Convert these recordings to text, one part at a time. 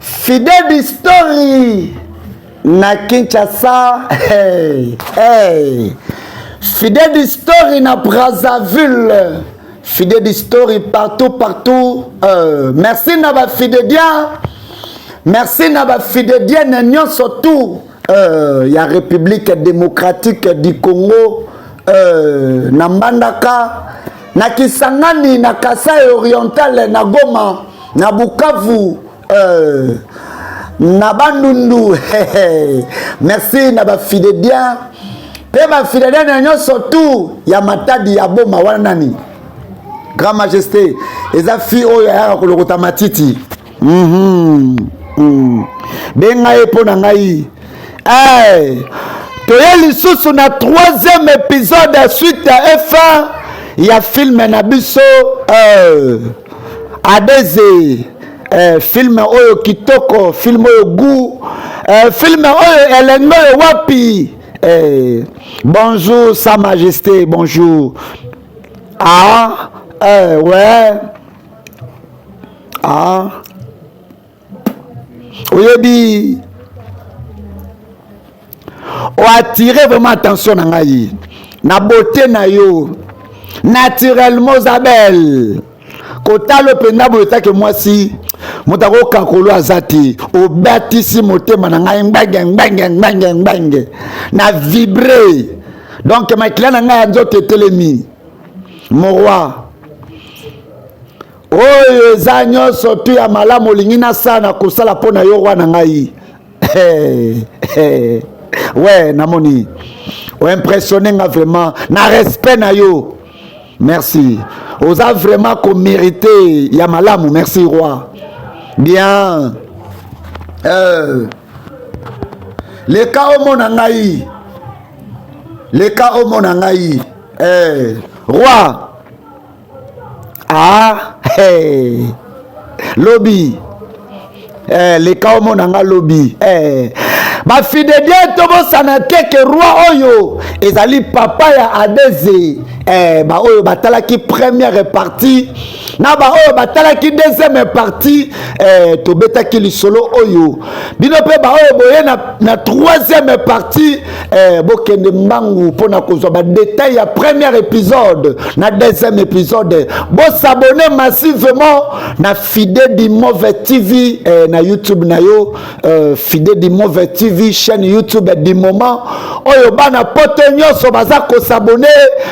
Fidèle d'history na Kinshasa, hey, hey. Fidèle d'history na Brazzaville, fidèle d'history partout partout. Merci na ba fidédiens, merci na ba fidédiennes nyonso tout ya République démocratique du Congo, na Mbandaka, na Kisangani, na Kasai Oriental, na Goma, na Bukavu, na Bandundu. Merci na bafidédien mpe bafidédien na nyonso tout ya Matadi, ya Boma. Wana nani? Grand Majesté, eza fille oyo ayaka kolokota matiti. Benga ye mpo na ngai. Hey, toye lisusu na troisième épisode, suite ya F1 ya film na biso Adeze. Film oyo kitoko, film oyo goût, film oyo elenge oyo wapi. Bonjour sa majesté, bonjour. Ah, ouais, ah, oyebi, oattire vraiment attention na ngai na beauté na yo. Naturellement oza belle, kotala mpenza boye etake mwasi, moto akokakolo aza te. Obatisi motema na ngai ngbenge ngbenge ngbenge ngbenge na vibre, donc makila na ngai ya nzoto etelemi. Mon roi, oyo eza nyonso tu ya malamu olingi nasala na kosala mpo na yo, roi na ngai. Ouais, namoni oimpressionne nga vraiment na respect na yo. Merci, oza vraiment komérite ya malamu. Merci roi. Bien, leka omona ngai, leka omona ngai. Roi, ah, hey. Lobi, leka omona nga lobi. Bafidédien, tobosana te ke roi oyo ezali papa ya Adeze. Baoyo batalaki première partie na baoyo batalaki deuxième partie, tobetaki lisolo oyo. Bino mpe baoyo boye na troisième partie, bokende mbangu mpona kozwa badétail ya première épisode na deuxième épisode. Bos'abonner massivement na Fide du Mauvais TV, na YouTube na yo, Fide du Mauvais TV, chaîne YouTube du moment oyo bana poto nyonso baza kos'abonner,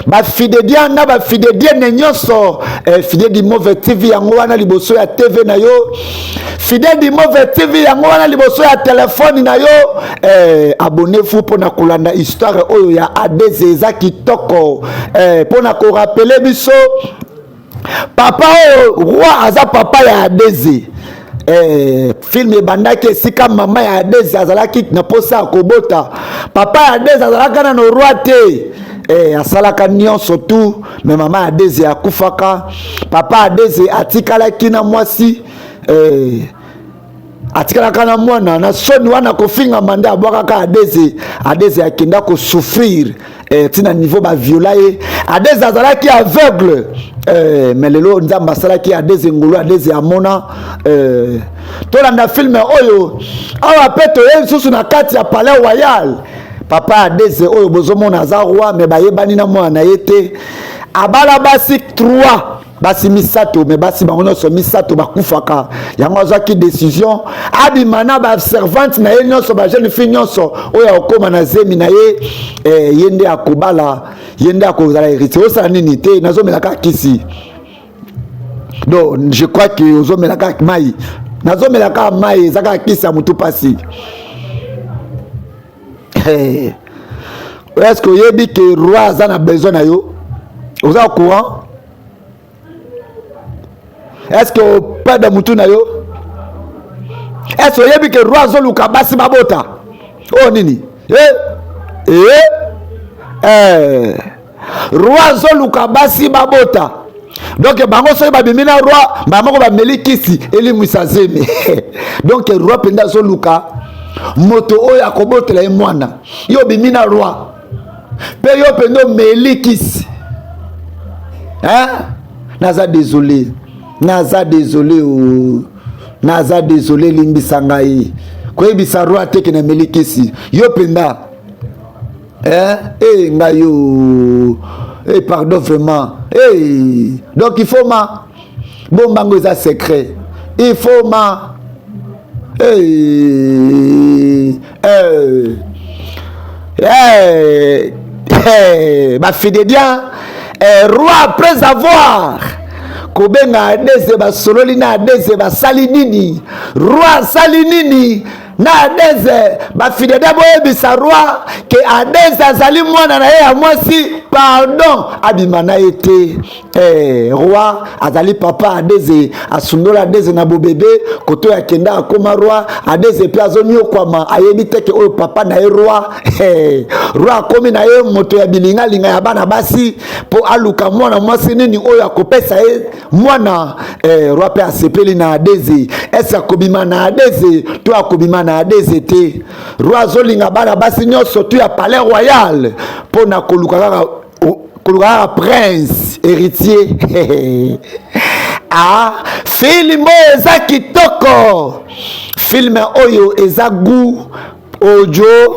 bafidédien na bafidédienne nyonso. Fide du Mauvais TV yango wana liboso ya TV na yo. Fide du Mauvais TV yango wana liboso ya telefone na yo. Abonnez-vous mpona kolanda histoire oyo ya Adeze, eza kitoko, mpona korappeler biso papa oyo roi aza papa ya Adeze. Film ebandaki esika mama ya Adeze azalaki na posa ya kobota. Papa ya Adeze azalaka nano roi te. Asalaka nyonso tu, me mama ya Adeze akufaka. Papa Adeze atikalaki na mwasi, atikalaka na mwana. Na soni wana kofingama nde abwakaka Adeze. Adeze akenda kosouffrir, ntina niveau baviola ye. Adeze azalaki aveugle, mais lelo Nzambe asalaki Adeze ngolu, Adeze amona. Tolanda film oyo awa mpe toye lisusu na kati ya palais royal. Papa Adeze oyo bozomona aza roi, me bayebani na mwana na ye te. Abala basi 3, basi misato, me basi bango nyonso misato bakufaka. Yango azwaki décision abima na baservante na ye nyonso, bajeune fille nyonso oyo akokóma na zemi na ye, ye nde akobala, ye nde akozala héritier. Osala nini te? Nazomela kaka kisi. Donc je crois que ozomela kaka mai. Nazomela kaka mai, eza kaka kisi ya motu mpasi. Est ce que oyebi ke roi aza na besoin na yo? Oza au courant? Est ce que operdre mutu na yo? Est ce oyebi ke roi azoluka basi babota oyo nini? Eh. Roi azoluka basi babota, donc bango soki babimi na roi, bamoko bameli kisi elimwisa zemi. Donc roi mpenza azoluka moto oyo akobotela ye mwana. Yo obimi na roi mpe yo mpenza omeli kisi, hein? Naza désolé, naza désolé o. Naza désolé, limbisa ngai. Koyebisa roi te ke nameli kisi. Yo mpenza eh? Eh, ngai yo eh, pardon vraiment eh. Donc il faut ma bombango eza secret, il faut ma eh, eh. Eh, eh, bafidédiens eh, roi après avoir kobenga Adese, basololi na Adese, basali nini? Roi asali nini na Adese? Bafidédiens, boyebisa roi ke Adese azali mwana na ye ya mwasi, pardon, abima na ye te. Eh, roi azali papa Adeze, asundola Adeze na bobebe koto oyo akenda akoma roi. Adeze mpe azonyokwama, ayebi te ke oyo papa na ye roi. Eh, roi akomi na ye moto ya bilingalinga ya bana basi mpo aluka mwana mwasi nini oyo akopesa ye mwana. Eh, roi mpe asepeli na Adeze. Ese akobima na Adeze to akobima na Adeze te? Roi azolinga bana basi nyonso tu ya palais royal mpo na koluka kaka, koluka kaka prince héritier. Ah, film oyo eza kitoko, film oyo eza goût. Ojo,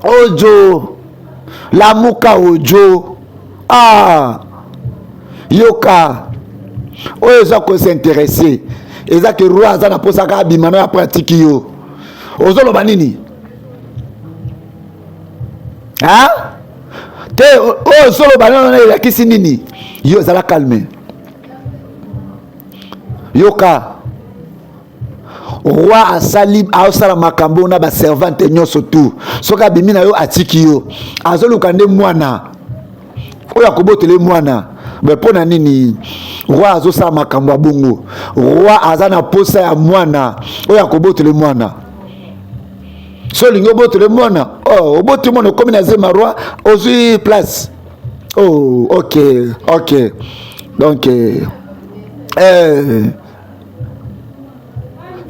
ojo, lamuka ojo. Ah, yoka oyo eza kosinteresse, eza ke roi aza na mposa kaka abima no ya pratique. Yo ozoloba nini? Ha te, oyo ozoloba nano elakisi nini? Yo ezala calme, yoka. Roi asali, aosala makambo na baservante nyonso tu. Soki abimi na yo, atiki yo, azoluka nde mwana oyo akobotela ye mwana. Me mpo na nini roi azosala makambo ya bongo? Roi aza na posa ya mwana oyo akobotela ye mwana. So olingi obotela mwana, oh, oboti mwana, okomi na zema roi, ozwi place. Oh, ok, donc eh,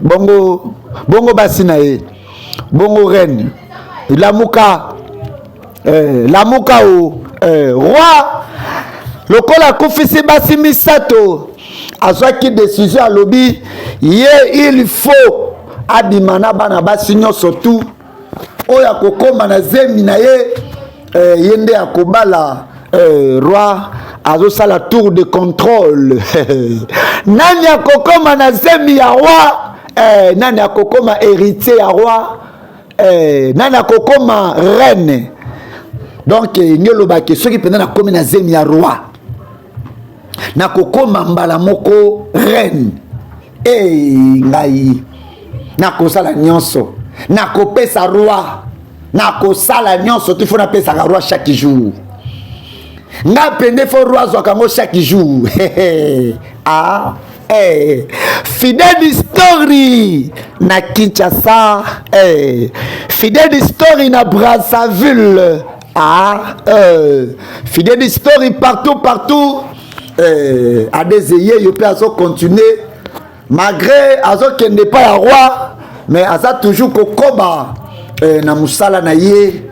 bongo bongo basi na ye bongo. Reine lamuka, eh, lamuka o eh, roi lokola akufisi basi misato, azwaki décision, alobi ye il faut abima na bana basi nyonso tu. Oyo akokóma na zemi na ye eh, ye nde akobala. Eh, roi azosala tour de contrôle: nani akokóma na zemi ya roi eh, nani akokóma héritier ya roi eh, nani akokóma reine? Donc ngi olobaki soki mpenza nakómi na zemi ya roi, nakokóma mbala moko reine. E ngai nakosala nyonso, nakopesa roi, nakosala nyonso ti faut napesaka roi chaque jour. Nga pende faut roi azwaka yango chaque jour. Ah, eh. Fidèle Story na Kinshasa eh. Fidèle Story na Brazzaville. Ah, eh. Fidèle Story partout partout eh. Adeze ye yo mpe azocontinue malgré azokende epai ya roi, mais aza toujours kokoba eh, na mosala na ye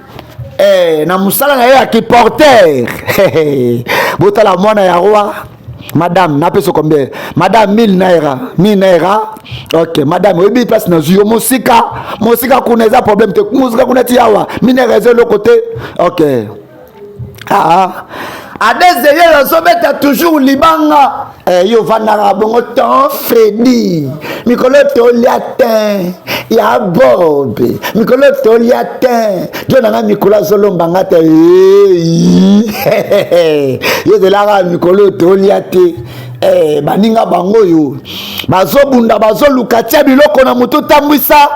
eh, na mosala na ye ya kiporter. Botala mwana ya roi. Madame, napesa combien? Madame, 1000 naira, 1000 naira. Ok madame, oyebi place nazwi yo mosika, mosika kuna eza problème te, mosika kuna ti awa 1000 naira eza eloko te. Ok. Ah, Adeze ye azobeta toujours libanga eh, yo ovandaka bongo ton Fredi, mikolo tolia te ya Bobe, mikolo tolia te jo na nga, mikolo azolomba nga te. Yo ezelaka mikolo tolia te eh, baninga bango oyo bazobunda, bazoluka tia biloko na motu. Tambwisa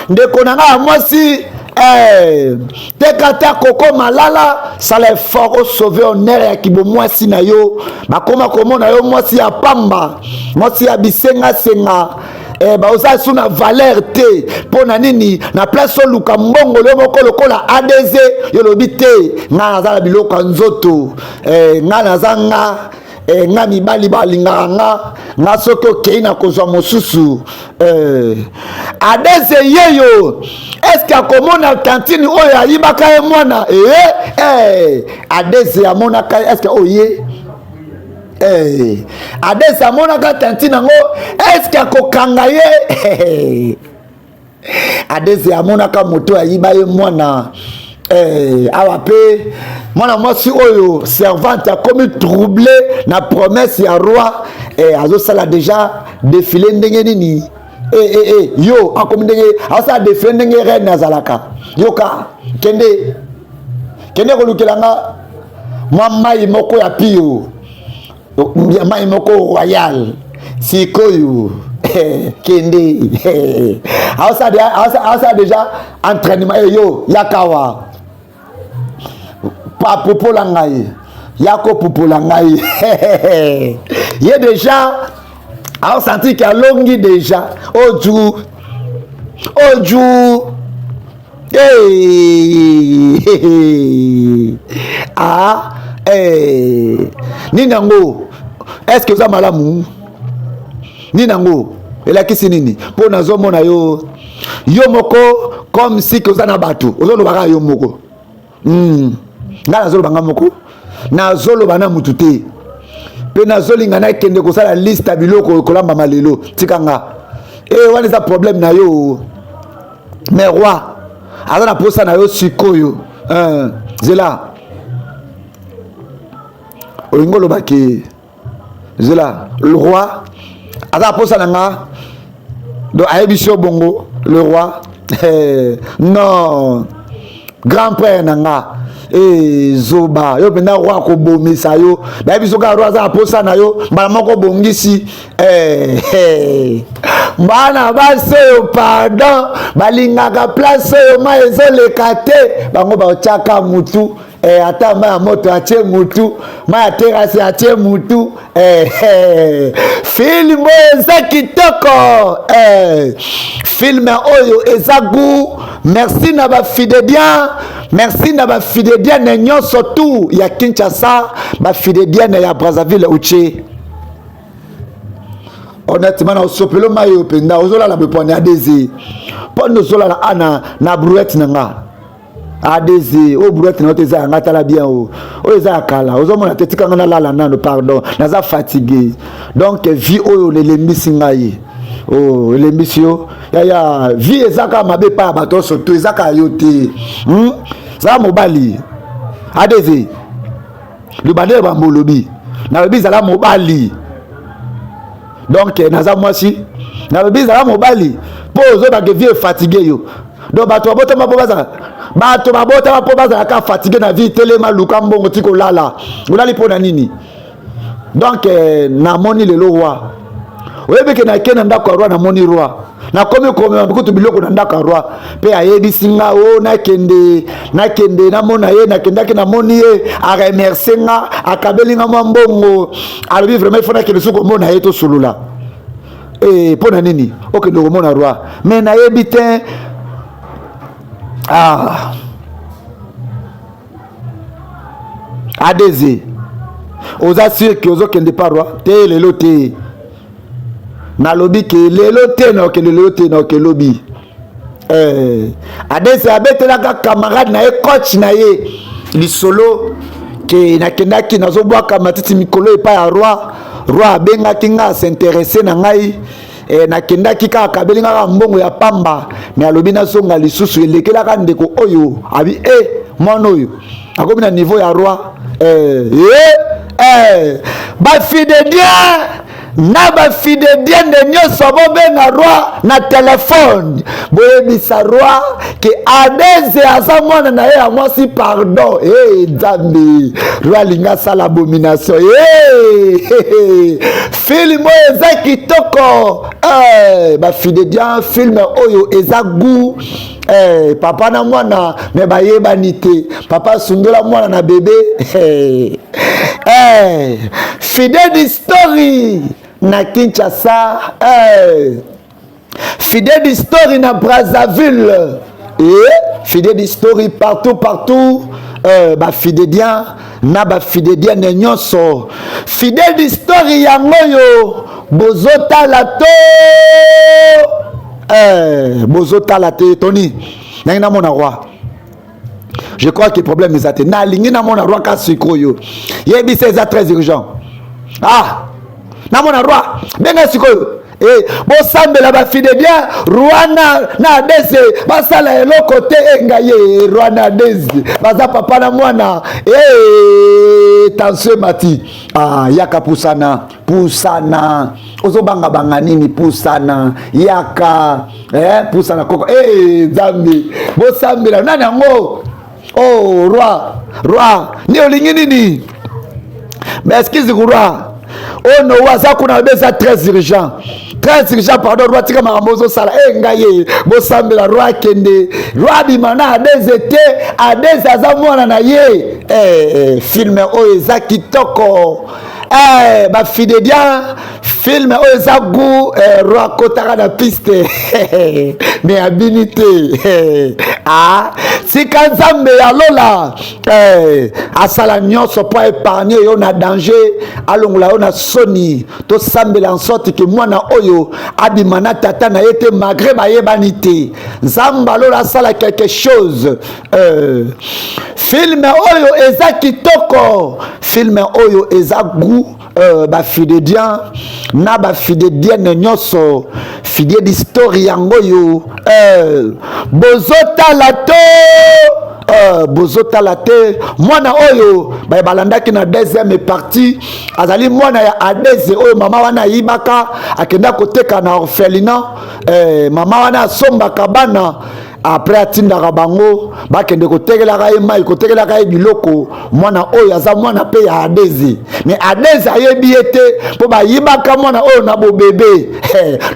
ndeko na nga ya mwasi eh, teka ta koko malala, sala effort osauve honneur ya kibomwasi na yo. Bakoma komona yo mwasi ya pamba, mwasi ya bisengasenga eh, baoza su na valeur te. Mpo na nini? Na place oluka mbongo yo moko lokola Adz, yo lobi te, ngai naza na biloko ya nzoto eh, ngai naza nga eh, nga mibali balingaka nga, nga soki okei na kozwa mosusu eh. Adeze yeyo, eske akomona tantine oyo ayibaka ye mwana eh, eh, Adeze amonaka ye, eske oye? Hey. Ades amonaka tantine yango eske akokanga ye? Adese amonaka moto ayiba ye mwana. Eh, awa mpe mwana mwasi oyo servante akomi trouble na promesse ya roi. Eh, azosala déjà défilé ndenge nini? Eh, eh, eh, yo akomi ndenge azosala défilé ndenge reine azalaka. Yoka, kende kende kolukela nga mwa mai moko ya pio, mai moko royal sikoyo. Kende, aosala déjà entraînement. Eyo yakawa papupola ngai, yakopupola ngai. Ye déjà aosentir ke alongi déjà. Oju oju. Hey. Ah, hey. Nini yango? Est ce que oza malamu? Nini yango elakisi nini? Mpo nazomona yo yo moko comme si ke oza na bato, ozolobaka yo moko. Ngai nazoloba nga moko, nazoloba na mutu te, mpe nazolinga nakende kosala liste ya biloko kolambama lelo. Tika nga e, wana eza problème na yo. Mais roi aza na posa na yo sikoyo. Zela, olingi olobaki zela, le roi aza na posa na nga. Donc ayebisi yo bongo le roi? Eh, non, grand frère na nga. Eh, zoba yo mpenza, roi akobomisa yo. Nayebi soki roi aza na posa na yo, mbala moko obongisi. Eh, eh. Bana basi oyo, pardon, balingaka place oyo mai ezoleka te. Bango batiaka mutu. Eh, ata mai ya moto atie mutu, mai ya terase atie mutu. Eh, eh. Film oyo eza kitoko. Eh, film oyo eza goût. Merci na bafidédiens, merci na bafidédienne nyonso tu ya Kinshasa, bafidédienne ya Brazzaville. Uche, honnêtement, na osopelo mai oyo mpenza ozolala boye pwani adese mpo ozolala ana na brouette na nga. Adc oyo brouette na yo te, eza yanga. Tala bien, o oyo eza ya kala, ozomona te. Tikanga nalala nano, pardon, naza fatigué. Donc vie oyo elembisi ngai. Oh, elembisi yo yaya. Vie eza kaka mabe epai ya bato nyonso to eza kaka yo te. Zala mobali, adc. Loba nde bambo olobi, nalobi zala mobali. Donc naza mwasi, nalobi zala mobali mpo ozobake vie efatigue yo. Donc bato babotama mpo bazala, bato babotama mpo bazalaka fatigue na vie. Telema, luka mbongo, ti kolala olali mpo na nini? Donc namoni lelo roi. Oyebi ke nake na ndako ya roi, namoni roi, nakomi komema kutu biloko na ndako ya roi, mpe ayebisi nga o nakende, nakende namona ye. Nakendaki, namoni ye, aremercie nga, akabeli nga mwa mbongo. Alobi vraiment ifo nakende soki komona ye, tosolola. E, mpo na nini okende komona roi? Mais nayebi te. Ah, adz, oza sûr ke ozokende pa roi te lelo? Te, nalobi ke lelo te, naokende lelo te, naoke lobi. Eh, adese abetelaka camarade na ye, coach na ye, lisolo ke nakendaki, nazobwaka matiti mikolo epai ya roi. Roi abengaki nga, as'intéresser na ngai. Eh, nakendaki kaka, kabeli nga kaka mbongo ya pamba, me alobi nazonga lisusu. Elekelaka ndeko oyo abi e mwana oyo akomi na niveau ya roi. Eh, eh, eh, bafidédien na bafidédienne nyonso, bobenga roi na telefone, boyebisa roi ke Adeze aza mwana na ye ya mwasi. Pardon. Hey, Nzambe, roi alingi asala abomination. Hey, hey, film oyo eza kitoko. Hey, bafidédien, film oyo eza goût. Hey, papa na mwana me bayebani te, papa asundola mwana na bebe. Hey. Hey, Fidèle Story na Kinshasa. Hey. Fidèle Story na Brazzaville et Fidèle Story partout partout. Bafidédien na bafidédienne nyonso, Fidèle Story yango oyo bozotala to bozotala te. Tony, ndenge namona roi, je crois que problème eza te. Nalingi namona roi ka sikoyo. Yebisa, eza très urgent. Ah, namona roi, benga sikoyo. Eh, bosambela bafidedien roi na adese basala eloko te. E ngai ye roi na adese baza papa na mwana. E tension emati. Ah, yaka, pusana, pusana, ozobangabanga nini? Pusana, yaka, eh, pusana koko. Eh, Nzambe, bosambela nani yango? Oh, roi, roi, nde olingi nini? Mais excuse, roi, oyo nowa aza kuna, abe eza très urgent, très urgent. Pardon roi, tika makambo ozosala. E ngai ye, bosambela roi akende, roi abima na Adeze te. Adeze aza mwana na ye. Eh, film oyo eza kitoko. Eh, bafidedian, film oyo eza gu. Eh, roi akotaka na piste mais abini te. Ah, tika Nzambe ya lola, eh, asala nyonso mpo épargne yo na danger, alongola yo na soni. Tosambela en sorte ke mwana oyo abima na tata na ye te, malgré bayebani te. Nzambe alola asala quelque chose. Film oyo eza kitoko, film oyo eza goût. Bafidédian na bafidédienne nyonso, fidèle d'histoire yango oyo. Bozotala to bozotala te? Mwana oyo baye balandaki na deuxième partie azali mwana ya Adeze oyo mama wana ayibaka, akenda koteka na orphelinat. Mama wana asombaka bana, après atindaka bango bakende kotekelaka ye mai, kotekelaka ye biloko. Mwana oyo aza mwana mpe ya Adeze, mais Adeze ayebi ye te mpo bayibaka mwana oyo na bobebe.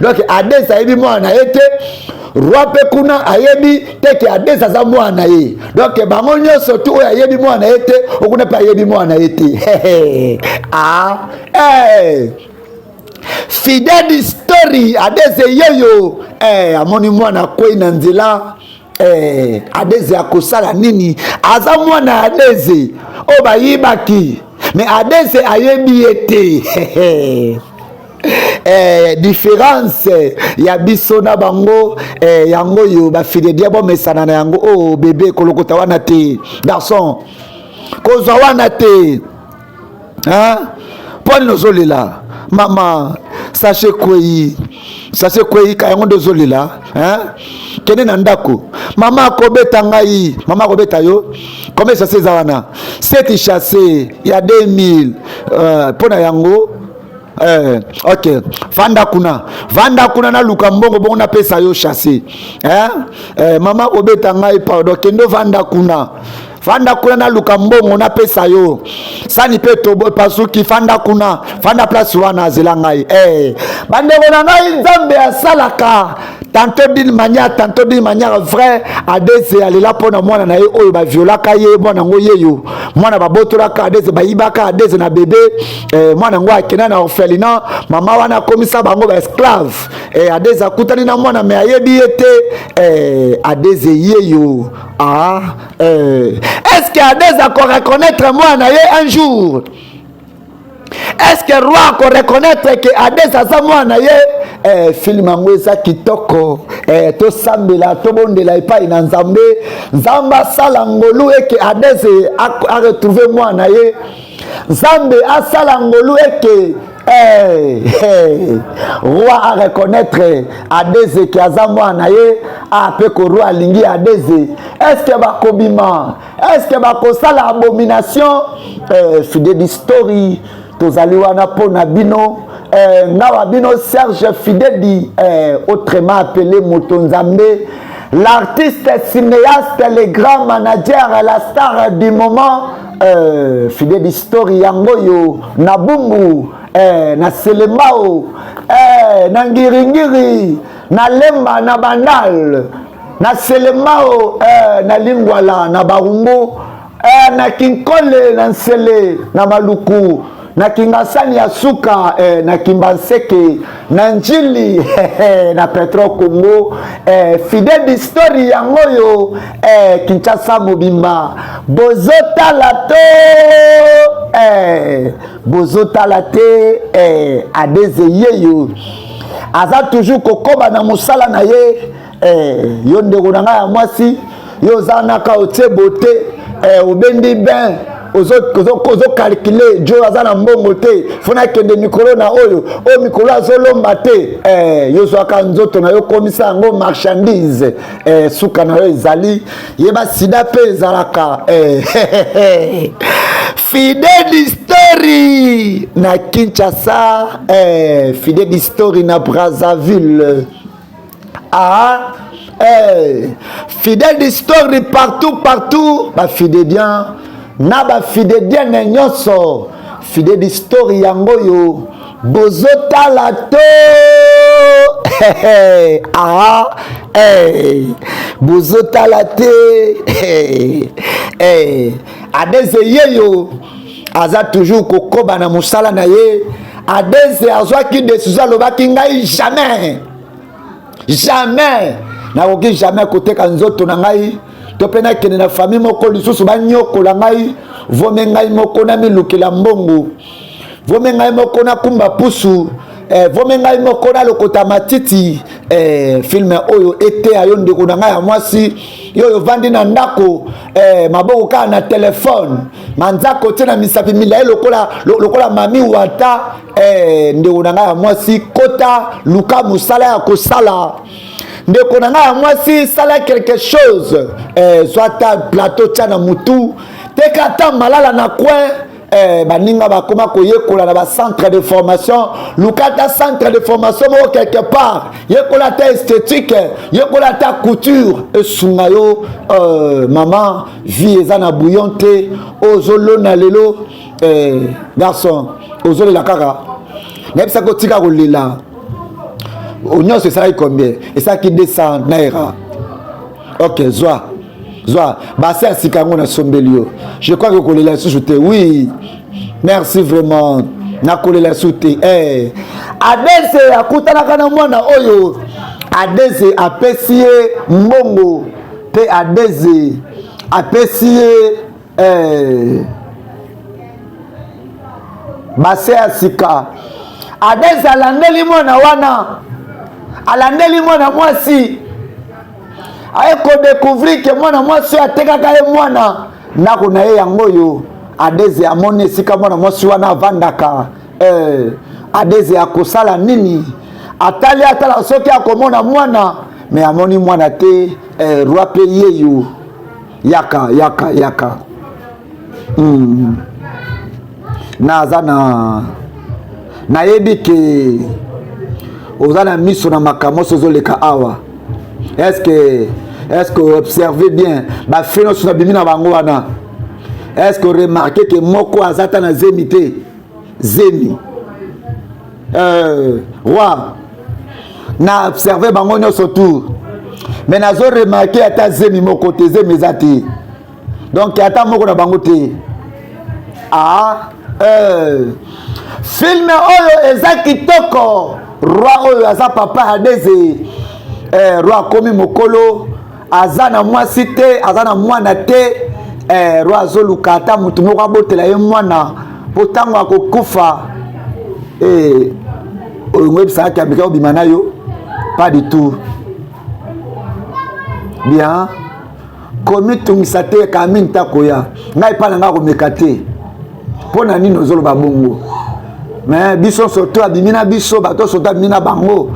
Donc Adeze ayebi mwana na ye te, roi mpe kuna ayebi te ke Adeze aza mwana na ye. Donc bango nyonso tu, oyo ayebi mwana na ye te, okuna mpe ayebi mwana na ye te. Ah, eh. Fidèle story, Adeze yeyo, eh, amoni mwana akwei na nzela. Eh, Adeze akosala nini? Aza mwana ya Adeze oyo bayibaki, mais Adeze ayebi ye te. Eh, différence ya biso na bango, eh, yango oyo bafidedia bomesana na yango. Oyo oh, bebe, kolokota wana te, garçon, kozwa wana te. Mpo nini ozolela? Mama, sachet kwei, sachet kwei ka yango nde ozolela. Kende na ndako, mama akobeta ngai. Mama akobeta yo. Combien sachet eza wana? 7 sachet ya 2000. Mpo na yango. Ok, vanda kuna, vanda kuna, naluka mbongo bongo napesa yo sachet, eh? Mama akobeta ngai, pardon, kende vanda kuna, fanda kuna, naluka mbongo napesa yo sani mpe pasuki. Fanda kuna, fanda place wana, azela ngai. Bandeko na ngai, Nzambe asalaka tantôt d'une manière, tantôt d'une manière. Vrai, Adese alela mpo na mwana na ye oyo baviolaka ye. Mwana yango yeyo, mwana babotolaka Adese, bayibaka Adese na bebe. Mwana yango akenda na orphelinat, mama wana akomisa bango baesclave. Adese akutani na mwana mais ayebi ye te. Adese yeyo. Ah, est-ce que Adese akoreconnaître mwana ye un jour? Est-ce que roi akoreconnaître ke Ades aza mwana ye? Film yango eza kitoko. Tosambela, tobondela epai na Nzambe, Nzambe asala ngolu eke Ades aretrouve mwana ye. Nzambe asala ngolu eke, hey, hey, roi areconnaître Adeze ke aza mwana ye. Ape ko roi alingi Adeze. Est-ce bakobima? Est-ce bakosala abomination? Fidèle story, tozali wana mpo na bino. Ngawa bino Serge Fidedi, autrement appelé Moto Nzambe, l'artiste cinéaste, le grand manager, la star du moment. Fidèle story yango oyo na Bumbu, na Selembao, na Ngiringiri, na Lemba, na Bandal, na Selembao, na Lingwala, na Barumbu, na Kinkole, na Nsele, na Maluku, na Kingasani ya suka, na Kimbanseke, na Njili, na Petro Congo. Fidèle d'histoire yango oyo. Kinshasa mobimba, bozotala to bozotala te? Adeze yeyo aza toujours kokoba na mosala na ye. Yo ndeko na ngai ya mwasi, yo oza naka otie bote, obendi bain. Ozokalkule jo aza na mbongo te, fo nakende mikolo na oyo oyo mikolo azolomba te. Eh, yozwaka nzoto na yo, komisa yango marchandise. Eh, suka na yo ezali yeba sida mpe ezalaka. Eh, Fidèle Story na Kinshasa, eh, Fidèle Story na Brazzaville. Ah, eh, Fidèle Story partout partout, ba fidéliens na ba fidélienne nyonso. Fidèle Story yango yo bozotala to. Ah, eh, bozotala te. Eh, Adeze yeyo aza toujours kokoba na mosala na ye. Adeze azwaki décision, alobaki: "Ngai jamais, jamais nakoki jamais koteka nzoto na ngai to mpe nakende na famille moko lisusu banyokola ngai. Vome ngai moko namilukela mbongo, vome ngai moko nakumba pusu, vome ngai moko nalokota matiti." Film oyo eteya yo, ndeko na ngai ya mwasi, yo oyo ovandi na ndako, maboko kaka na telefone, manzaka otie na misapi milai lokola mami wata. Ndeko na ngai ya mwasi, kota luka mosala ya kosala. Ndeko na ngai ya mwasi, sala quelque chose. Zwa ata plateau, tia na mutu, teka ata malala na coin. Baninga bakoma koyekola na bacentre de formation. Luka ata centre de formation moko quelque part, yekola ata esthétique, yekola ata couture, esunga yo. Mama, vie eza na bouillon te. Ozolona lelo. Garçon, ozolela kaka, nayebisaki otika kolela. Nyonso esalaki combien? Esalaki 200 naira. Ok, zwa, zwa base ya sika yango nasombeli yo. Je crois que kolela lisusu te. Oui, merci vraiment, nakolela lisusu te. Adese akutanaka na mwana oyo. Adese apesi ye mbongo mpe Adese apesi ye base ya sika. Adese alandeli mwana wana, alandeli mwana mwasi, aye kodécouvrir ke mwana mwasi oyo atekaka ye mwana, ndako na ye yango oyo. Adeze amoni esika mwana mwasi wana avandaka. Adeze akosala nini? Atali, atala soki akomona mwana, me amoni mwana te. Roi mpe yeyo, yaka, yaka, yaka. Naza na nayebi ke oza na miso na makambo nyonso ozoleka awa. Est-ce que observe bien bafilles nyonso nabimi na bango wana? Est-ce que remarque ke moko aza ata na zemi te? Zemi. Roi, na observe bango nyonso tour, mais nazo remarque ata zemi moko te. Zemi eza te, donc ata moko na bango te. Ah, film oyo eza kitoko. Roi oyo aza papa Adeze. Roi akomi mokolo, aza na mwasi te, aza na mwana te. Roi azoluka ata motu moko abotela ye mwana, mpo ntango akokufa. Oyo ngoyebisaka ameka obima na yo, pas du tout bien. Komitungisa te, kami ntakoya ngai mpa na ngai komeka te. Mpo na nini ozoloba bongo? Me biso surtout abimi na biso bato, surtout abimi na bango.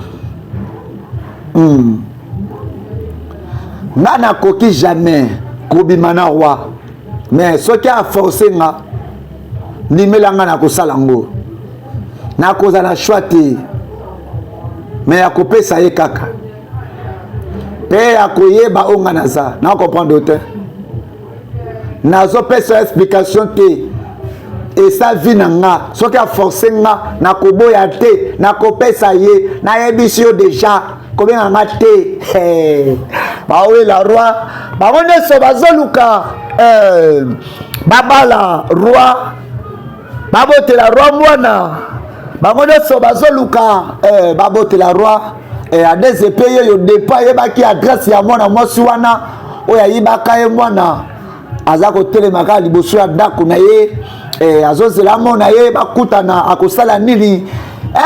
Nga nakoki jamais kobima na roi, mais soki aforce nga, ndimela nga, nakosala yango. Nakozala na choix te, mais akopesa ye kaka mpe akoyeba oyo nga naza na comprendre te. Nazopesa explication te, esa vie na nga. Soki aforce nga, nakoboya te, nakopesa ye. Nayebisi yo déjà, kobenga nga te. Bawela roi, bango nyonso bazoluka babala roi, babotela roi mwana. Bango nyonso bazoluka babotela roi. Adeze mpe ye yo depa ayebaki adresse ya mwana mwasi wana oyo ayibaka ye mwana. Aza kotelema kaka liboso ya ndako na ye, azozela amona ye, bakutana. Akosala nini?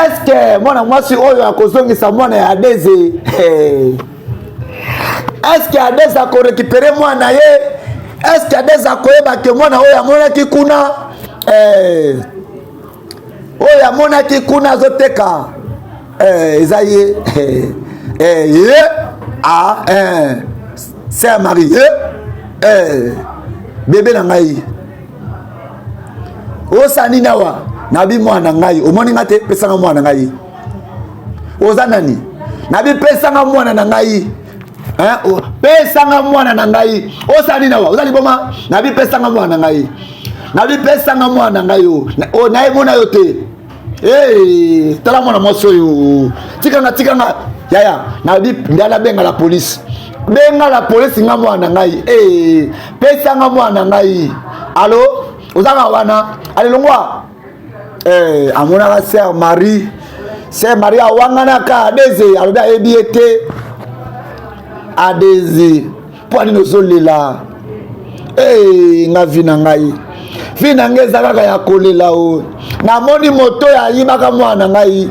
Eske mwana mwasi oyo akozongisa mwana ya Adeze? Eske Adeze akorécupérer mwana ye? Est-ce que Ades akoyeba ke mwana oyo amonaki kuna eh, oyo amonaki kuna azoteka eh, eza ye eh, eh, ye ah, eh, sœur Marie eh, eh, bebe na ngai osala nini awa nabi mwana na ngai omoni ngai te pesanga mwana na ngai oza nani nabi pesanga mwana na ngai pesanga mwana na ngai osala nini awa oza liboma nabi pesanga mwana na ngai nabi pesanga mwana na ngai o nayemona yo te Hey, tala mwana mwasi oyo tikanga tikanga yaya nabi ngai nabenga la polise benga la polise nga mwana na ngai hey, pesanga mwana na ngai alo ozanga wana alelongwa hey, eh, amonaka sœur marie sœur marie awanganaka adeze alobi ayebi ye te adeze mpo nini ozolela hey, nga vi na ngai vi na ngai eza kaka ya kolela o namoni moto oyo ayibaka mwana na ngai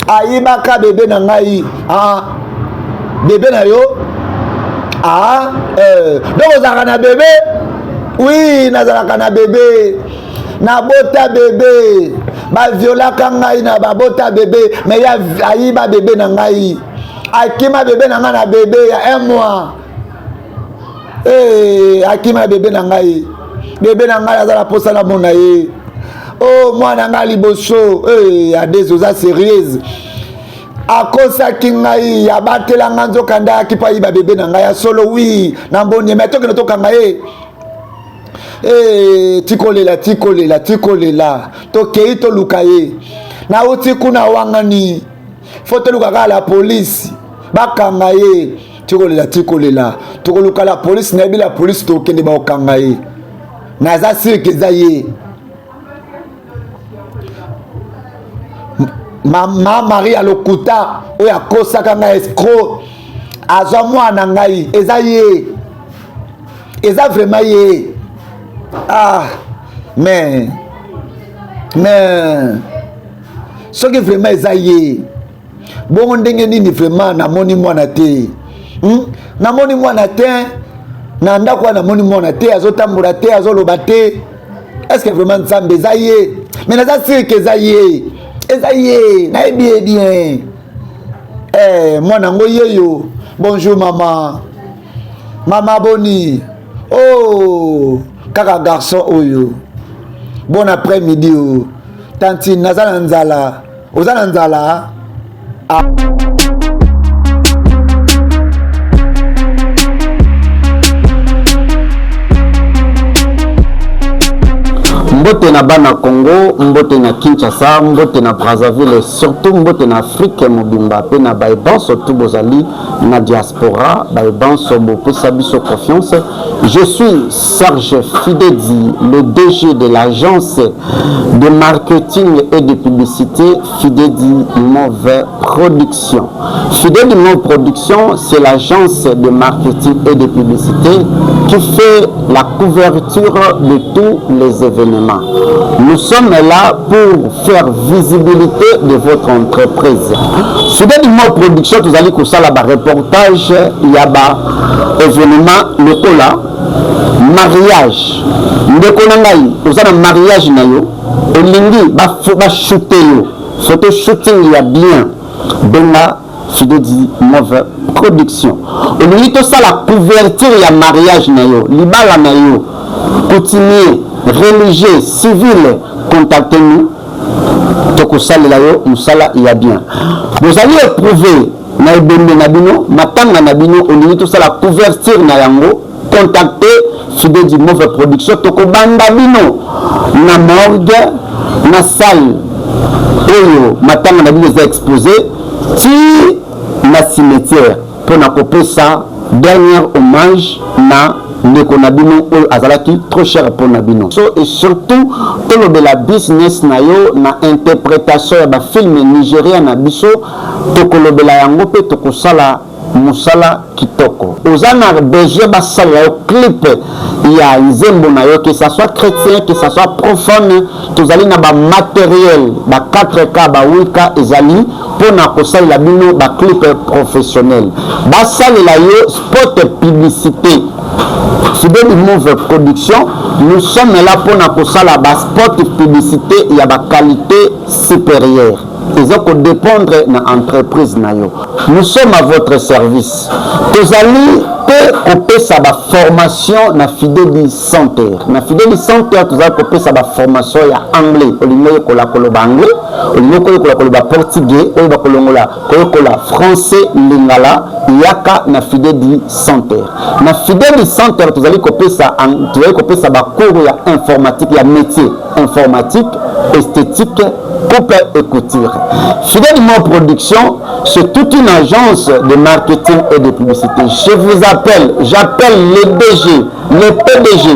ayibaka bebe na ngai ah, bebe na yo ah, eh, donc ozalaka na bebe wi nazalaka na bebe nabota bebe baviolaka ngai na babota bebe me ye ayiba bebe na ngai akima bebe na ngai na bebe ya un mois hey, eh, akima bebe na ngai bebe na ngai aza na mposa namona ye o oh, mwana ngai liboso hey, eh, adese oza serieuse akosaki ngai abatela ngai nzoka nde ayaki mpo ayiba bebe na ngai ya solo wi na mboni me tokende tokanga ye hey, eh, tikolela tikolela tikolela tokei toluka ye nauti kuna wangani fo toluka kaka la polisi bakanga ye tikolela tikolela tokoluka la polisi nayebi la polisi tokende bakokanga ye naza sirke eza ye ma, ma marie ya lokuta oyo akosaka ngai escro azwa mwana ngai eza ye eza vraiment ye ah mais mais soki vraiment eza ye bongo ndenge nini vraiment namoni mwana te hmm? namoni mwana te na ndako wana namoni mwana te azotambola te azoloba te est ce que vraiment nzambe eza ye mais naza sire ke eza ye eza ye nayebi ye bien eh, mwana yango yeyo bonjour mama mama boni oh kaka garçon oyo bon après midi o oh. tantine naza na nzala oza na nzala ah. Mbote na bana Congo, mbote na Kinshasa, mbote na Brazzaville, surtout mbote na Afrique mobimba pe na baye banso tout bozali na diaspora, baye banso bopesa biso confiance. Je suis Serge Fidedi, le DG de l'agence de marketing et de publicité Fidedi Move Production. Fidedi Move Production, c'est l'agence de marketing et de publicité qui fait la couverture de tous les événements. Nous sommes là pour faire visibilité de votre entreprise. Fidedi Move Production, tozali kosala ba reportage ya ba événement lokola mariage. Ndeko na ngai, oza na mariage na yo, olingi ba shoote yo photo shooting ya bien, benga Fidedi Move Production. Olingi tosala couverture ya mariage na yo, libala na yo, coutumier, religieux, civil, contactez-nous, tokosalela yo mosala ya bien. Bozali éprouvé na ebembe na bino, matanga na bino, olingi tosala couverture na yango, contactez Fidedi Move Production. Tokobanda bino na morgue, na salle oyo matanga na bino eza exposé, ti na cimetière mpona kopesa dernier hommage na ndeko na bino oyo azalaki trop cher mpona bino. So et surtout tolobela business na yo na interprétation ya bafilme Nigeria na biso, tokolobela yango mpe tokosala mosala kitoko. Oza na besoin basalela yo clip ya nzembo na yo, que ça soit chrétien, que ça soit profane, tozali na bamatériel ba 4K, ba 8K ezali mpona kosalela bino baclip professionnel. Basalela yo spot publicité. Fidèle Move Production, nous sommes là mpona kosala ba spot publicité ya ba qualité supérieure. Eza kodépendre na entreprise na yo. Nous sommes à votre service. Tozali mpe kopesa ba formation na Fideli Center. Na Fideli Center tozali kopesa ba formation ya anglais. Olingi oyekola koloba anglais, olingi koyekola koloba portugais, oyeba kolongola koyekola français, lingala, yaka na Fideli Center. Na Fideli Center tozali kopesa tozali kopesa ba cours ya informatique ya métier informatique, esthétique, coupe et couture. Fidèle Mo Production, c'est toute une agence de marketing et de publicité. Je vous appelle, j'appelle les DG, les PDG,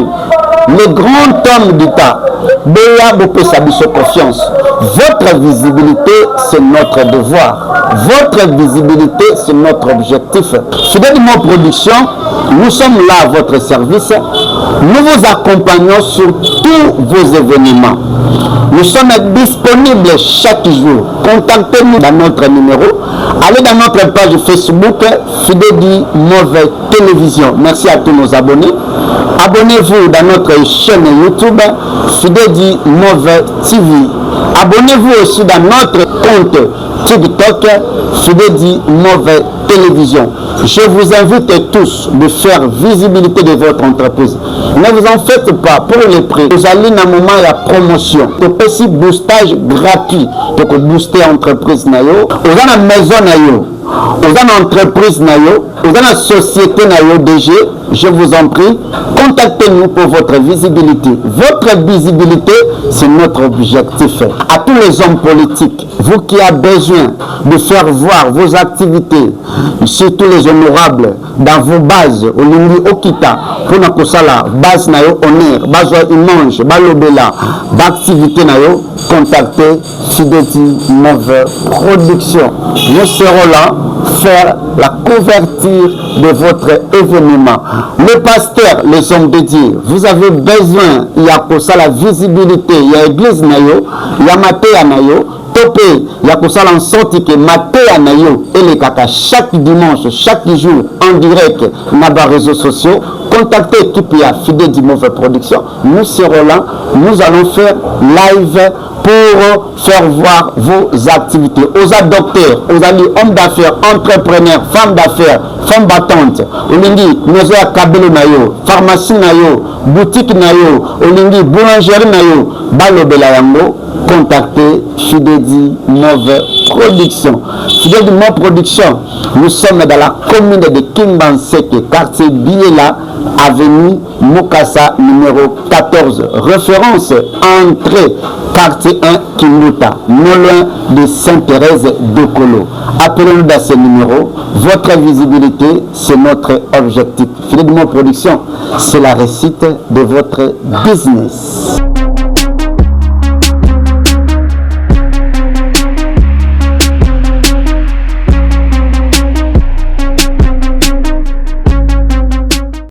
les grands hommes d'État. Boya bopesa biso confiance. Votre visibilité, c'est notre devoir. Votre visibilité, c'est notre objectif. Fidèle Mo Production, nous sommes là à votre service. Nous vous accompagnons sur tous vos événements. Nous sommes disponibles chaque jour. Contactez-nous dans notre numéro. Allez dans notre page Facebook, Fidedi Mauvais Télévision. Merci à tous nos abonnés. Abonnez-vous dans notre chaîne YouTube, Fidedi Mauvais TV. Abonnez-vous aussi dans notre compte TikTok, Fidedi Mauvais Télévision. Je vous invite tous de faire visibilité de votre entreprise. Ne vous en faites pas pour les prix. Vous allez dans un moment ya promotion. Topesi boostage gratuit. Toko booster entreprise na yo. Oza na maison na yo. Oza na entreprise na yo. Oza na société na yo DG. Je vous en prie, contactez-nous pour votre visibilité. Votre visibilité, c'est notre objectif. À tous les hommes politiques, vous qui avez besoin de faire voir vos activités, surtout les honorables, dans vos bases, olingi okita, mpona kosala base na yo honneur, bazwa image, balobela baactivité na yo, contactez Fideti Move Production. Nous serons là faire la couverture de votre événement. Le pasteur, les hommes de Dieu, vous avez besoin ya kosala visibilité ya église na yo, ya mateya na yo, to mpe ya kosala en sorte que mateya na yo elekaka chaque dimanche, chaque jour en direct na ba réseaux sociaux. Contactez équipe ya Fideti Move Production. Nous serons là, nous allons faire live pour faire voir vos activités. Oza docteur, ozali homme d'affaires, entrepreneur, femme d'affaires, femme battante, olingi maison ya kabelo na yo, pharmacie na yo, boutique na yo, olingi boulangerie na yo, balobela yango, contactez Fidedi Move Production. Fidedi Move Production, nous sommes dans la commune de Kimbanseke, quartier Biela, avenue Mukasa numéro 14. Référence entrée quartier 1 Kimbuta, non loin de Sainte-Thérèse de Colo. Appelez-nous dans ce numéro. Votre visibilité, c'est notre objectif. Philippe Dumont Production, c'est la réussite de votre business.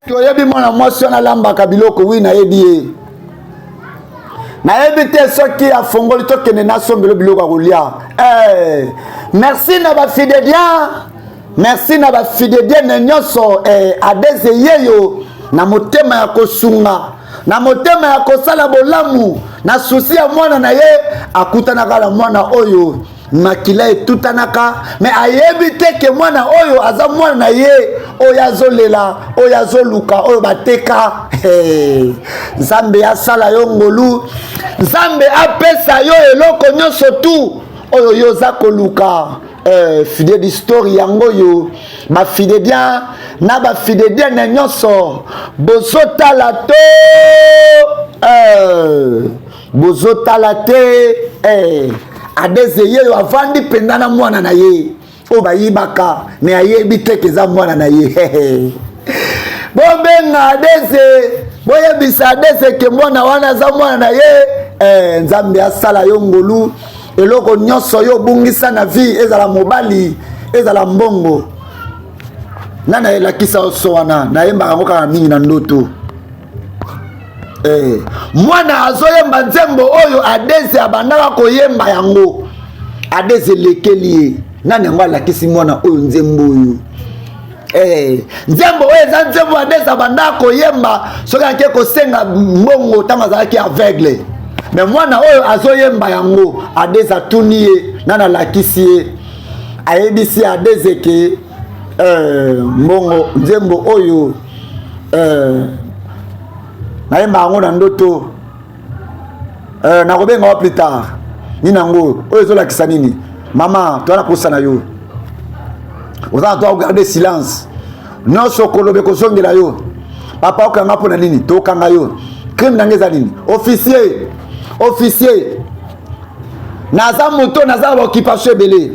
Toyebi mwana mwasi wana alambaka biloko, wi nayebi ye. Nayebi te soki afongoli tokende nasombelo biloko ya kolia. Eh, merci na bafidedien, merci na bafidedienne nyonso. Eh, adeze yeyo na motema ya kosunga, na motema ya kosala bolamu, na susi ya mwana na ye akutanaka na mwana oyo makila etutanaka, me ayebi te ke mwana oyo aza mwana na ye oyo azolela, oyo azoluka, oyo bateka. Hey, Nzambe asala yo ngolu, Nzambe apesa yo eloko nyonso tu oyo yo oza koluka. Fide d'histoire yango oyo bafidedien na bafidedienne nyonso bozotala to bozotala te. Adeze yeyo avandi mpenza na mwana na ye oyo bayibaka, me ayebi te ke eza mwana na ye. Bobenga Adeze, boyebisa Adeze ke mwana wana aza mwana na ye. Nzambe asala yo ngolu, eloko nyonso yo obungisa na vie, ezala mobali, ezala mbongo. Nani ayelakisa yo so wana? Nayembaka yango kaka mingi na ndoto. Mwana azoyemba nzembo oyo Adeze abandaka koyemba yango, Adeze elekeli ye. Nani yango alakisi mwana oyo nzembo oyo? Eh, nzembo oyo eza nzembo ya desa banda koyemba soki ake kosenga mbongo ntango azalaki aveugle me mwana oyo azoyemba yango adesa atuni ye nani alakisi ye ayebisi adeze ke eh, mbongo nzembo oyo eh, nayemba yango na ndoto eh, nakobenga wa plus tard nini yango oyo ezolakisa nini mama toza na posa na yo oza na toa kogarde silence nyonso okoloba ekozongela yo papa okanga mpo na nini tokanga yo crime na ngai eza nini officier officier naza moto naza na baoccupation ebele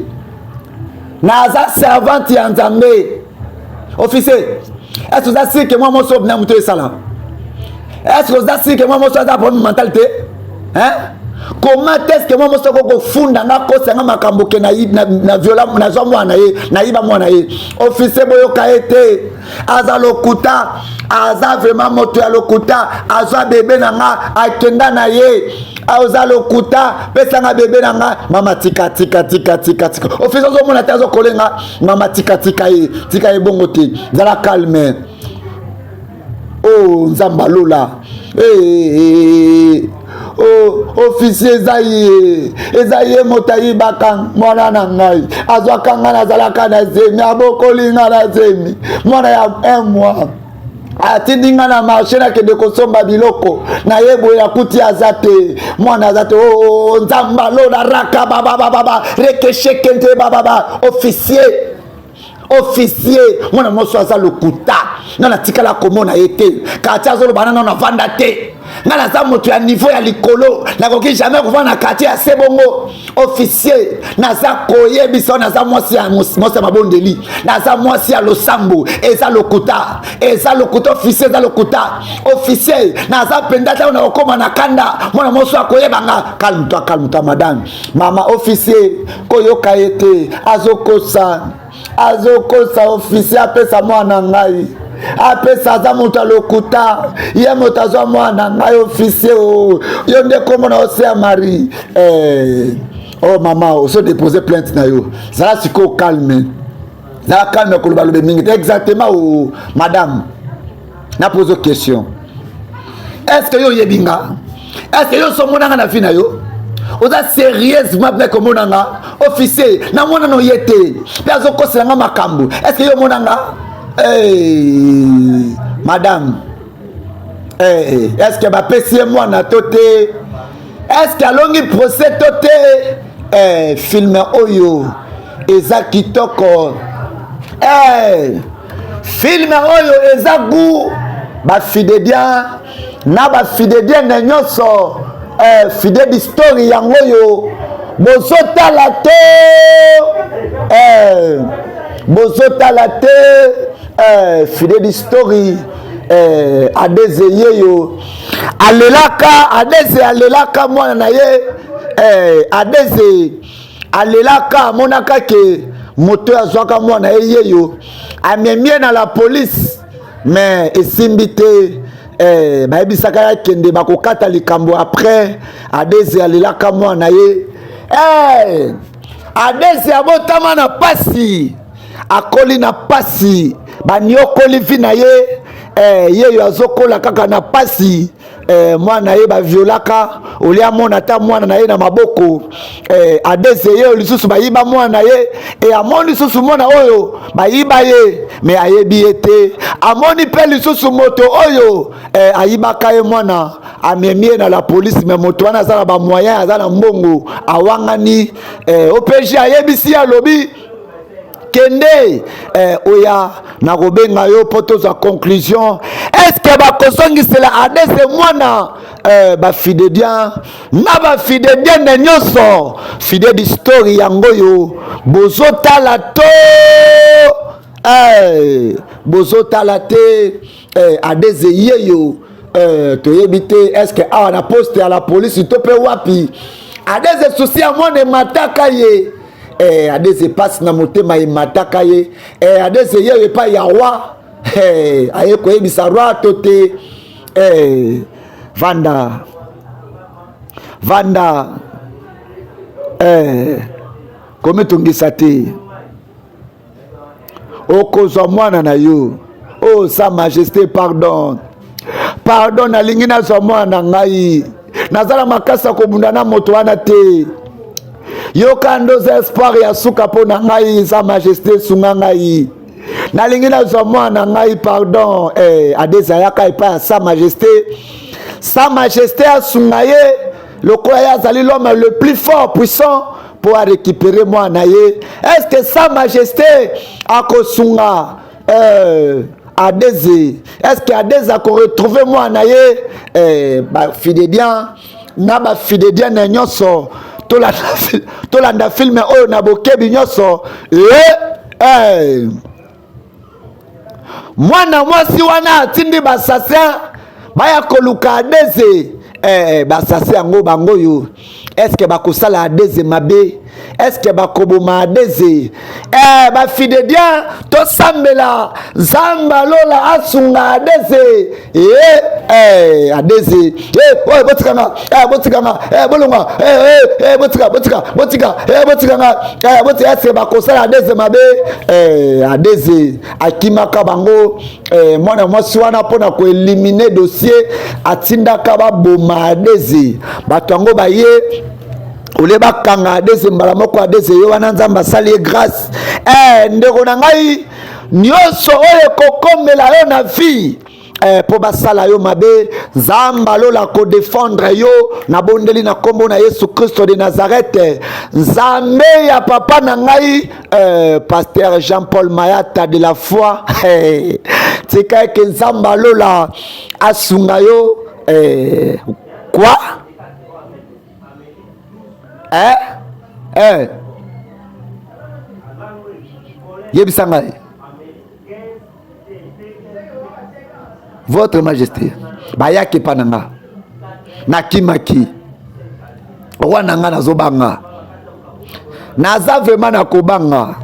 naza servante ya nzambe officier est-ce oza sire ke mwa moso na moto esala est-ce oza sire ke mwa moso aza problème mental te hein? comment est-ce que mwa moso akoki kofunda nga kosa nga makambo ke na viola nazwa mwana ye nayiba mwana ye officier boyoka ye te aza lokuta aza vraiment moto ya lokuta azwa bebe na nga akenda na ye oza lokuta pesa nga bebe na nga mama tika tika tika tika tika officier ozomona te azokolenga mama tika tika ye tika ye bongo te zala calme o oh, nzambe alola hey, eh, hey, eh, eh. oh, officier eza ye eza ye moto ayibaka mwana na ngai azwaka ngai nazalaka na zemi abokoli ngai na zemi mwana ya un mois atindi ngai na marché nakende kosomba biloko naye boye akuti aza te mwana aza te oh, oh, nzambe alola raka babababa rekeshekente bababa officier officier mwana mwasi aza lokuta nga natikala komona ye te quartier azoloba nano navanda te nga naza moto ya niveau ya likolo nakoki jamais kovanda na quartier ya se bongo officier naza koyebisa naza mwasi ya mwasi ya mabondeli naza mwasi ya losambo eza lokuta eza lokuta officier eza lokuta officier naza mpenza ntango nakokóma na kanda mwana mwasi akoyeba nga calme toi calme toi madame mama officier koyoka ye te azokosa azokosa officier apesa mwana ngai apesa aza moto ya lokuta ye moto azwa mwana ngai officier o oh. yo nde kombo na osea marie eh, oh mama oso depose plainte na yo zala sikoyo calme zala calme koloba lobe mingi te exactement o oh, madame na pose question est ce que yo oyebi nga est ce que yo osomona nga na vie na yo oza sérieusement mpe komona nga officier namona no ye te mpe azokosela nga makambo est ce que yo omona nga hey, madame hey, est ce que bapesi ye mwana to te est ce que alongi procès to te hey, filme oyo eza kitoko hey, filme oyo eza gout bafidedien na bafidedienne nyonso eh, fidedi story yango oyo bozotala te eh, bozotala te eh, fidedi story eh, adeze yeyo alelaka adeze alelaka mwana na ye eh, adeze alelaka amonaka ke moto oyo azwaka mwana ye yeyo amemi ye na la police me esimbi te eh, bayebisaka ye akende bakokata likambo après adeze alelaka mwana ye eh, adeze abotama na pasi akoli na pasi baniokoli vi na ye eh, yeyo azokola kaka na pasi eh, mwana ye baviolaka olie amona ata mwana na ye na maboko eh, adese ye lisusu bayiba mwana na ye e amoni lisusu mwana oyo bayiba ye me ayebi ye te amoni mpe lisusu moto oyo eh, ayibaka ye mwana amemi ye na la polise me moto wana aza na bamoyen aza na mbongo awangani eh, opg ayebisi ye alobi kende eh, oya nakobenga yo mpo tozwa conclusion estce bakozongisela adese mwana eh, bafidedien na bafidedienne nyonso fidedi story yango oyo bozotala to eh, bozotala te eh, adeze yeyo eh, toyebi te estce awa na poste ya la polisi to mpe wapi adeze susi ya mwana emataka ye eh, adeze pasi na motema emataka ye eh, adeze ye epai ya roi eh, aye koyebisa roi to te eh, vanda vanda eh, komitungisa te. Okozwa mwana na yo. Oh, sa majesté, pardon. Pardon, nalingi nazwa mwana na ngai. Naza na makasi ya kobunda na moto wana te. Yoka ndoza espoir ya suka mpo na ngai, sa majesté, sunga ngai. Nalingi nazwa mwana na ngai, pardon. Eh, Adeze ayaka epai ya sa majesté. Sa majesté asunga ye lokola ye azali l'homme le plus fort puissant mpo arécupere mwana na ye. Est-ce que sa majesté akosunga Adeze? Est-ce que Adeze akoretrouve mwana na ye? Bafidédien na bafidédienne nyonso, tolanda filme oyo na bokebi nyonso. Mwana mwasi wana atindi basassin baya koluka Adeze. Basassin yango bango oyo, eske bakosala Adeze mabe? Eske bakoboma Adeze? Bafidédien, tosambela Nzambe alola asunga Adeze. Adeze, oyo botikanga, botikanga, bolonga, botika, botika, botika, botikanga, botika. Eske bakosala Adeze mabe? Adeze akimaka bango. Mwana mwasi wana mpona koéliminer dossier atindaka baboma Adeze. Bato yango baye olie bakanga Adeze mbala moko. Adeze ye wana, Nzambe asali ye grâce. Ndeko na ngai, nyonso oyo ekokomela yo na vie mpo basala yo mabe, Nzambe alola kodéfendre yo. Nabondeli na nkombo na Yesu Kristo de Nazareth, Nzambe ya papa na ngai pasteur Jean-Paul Mayata de la foi, tika eke Nzambe alola asunga yo. Quoi? Yebisa ngai, votre majesté. Bayaki epa na nga, nakimaki. Roi na nga, nazobanga, naza vraiment na kobanga.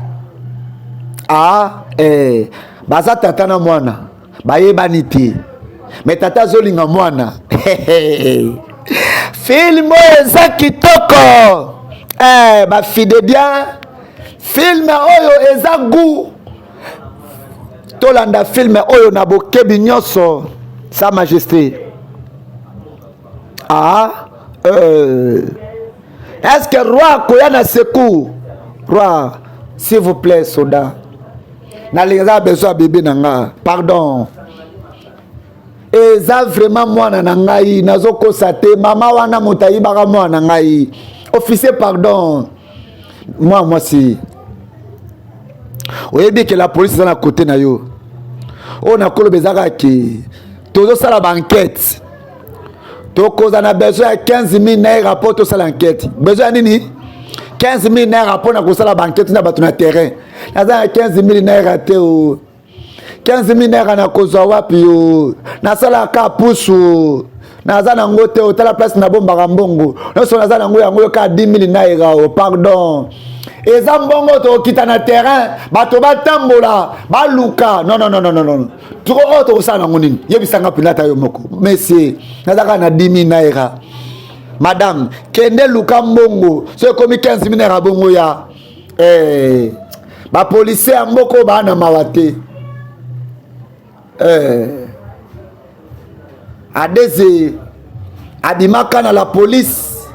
Baza tata na mwana, bayebani te, me tata azolinga mwana. Film oyo eza kitoko. Bafidédien, film oyo eza goût. Tolanda film oyo na bokebi nyonso. Sa majesté, est-ce que roi akoya na secours? Roi, s'il vous plaît, soda, nalingi, eza besoin ya bébé na nga, pardon. Eza vraiment mwana na ngai, nazokosa te. Mama wana moto ayibaka mwana na ngai. Officier, pardon. Mwana mwasi, oyebi ke la police eza na kote na yo. Oyo nakoloba eza kaka ke tozosala baenquête, tokoza na besoin ya 15 000 naira mpo tosala enquête. Besoin ya nini? 15 000 naira mpo na kosala baenquête na bato na terrain. Naza na 15 000 naira te. O 15 000 naira nakozwa wapi? Yo nasalaka pusu, naza nango te. Otala place nabombaka mbongo nyonso, naza nango yango yo kaka 10 000 naira. O pardon, eza mbongo tokokita na terrain, bato batambola, baluka. Non, non, non, non, non. Toko oyo tokosala nango nini? Yebisanga mpenza ata yo moko. Monsieur, naza kaka na 10 000 naira. Madame, kende luka mbongo. So ekomi 15 000 naira, bongo ya bapolisier ya mboka oyo baa na mawa te. Adeze abimaka na la police,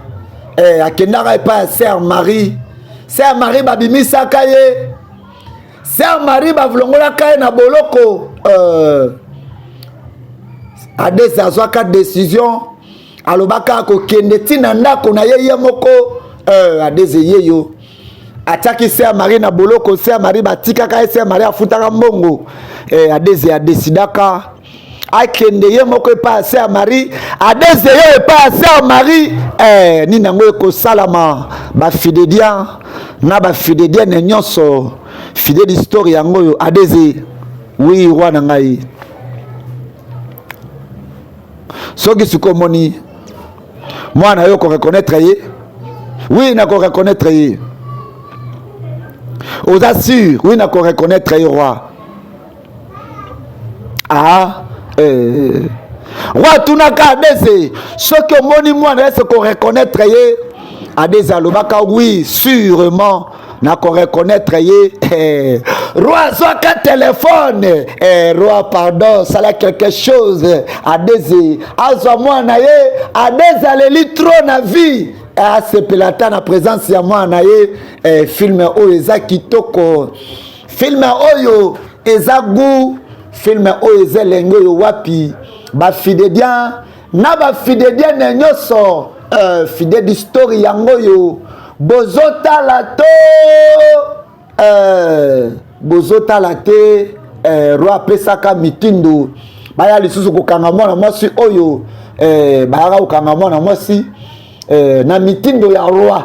akendaka epai ya sœur Marie. Sœur Marie babimisaka ye, sœur Marie balongolaka ye na boloko. Adeze azwaka décision, alobaka akokende ntina ndako na ye ye moko. Adeze ye yo atiaki sœur Marie na boloko. Sœur Marie batikaka ye, sœur Marie afutaka mbongo. Adeze adesidaka akende ye moko epai ya sœur Marie. Adeze yo epai ya sœur Marie, nini yango ekosalama? Bafidédien na bafidédienne nyonso, fidèle histoire yango oyo. Adeze: oui, roi na ngai. Soki sikoyo omoni mwana yo, koreconnaître ye? Oui, nakoreconnaître ye. Oza sûr? Oui, nakoreconnaître ye, roi. Roi atunaka Adeze: soki omoni mwana, ese koreconnaître ye? Adeze alobaka: oui, sûrement. Nako reconnaître ye. Eh, roi azwaka telefone. Eh, roi pardon, sala quelque chose. Adeze azwa mwana ye. Adeze aleli trop na vie. Eh, asepela ata na présence ya mwana ye. Eh, film oyo eza kitoko. Film oyo eza goût. Film oyo eza elengi oyo wapi ba fidediens na ba fidedienne nyonso euh, fidèle story yango oyo bozotala to euh, bozotala te euh, roi apesaka mitindo baya lisusu kokanga mwana mwasi oyo euh, bayaka kokanga mwana mwasi eh, na mitindo ya roi.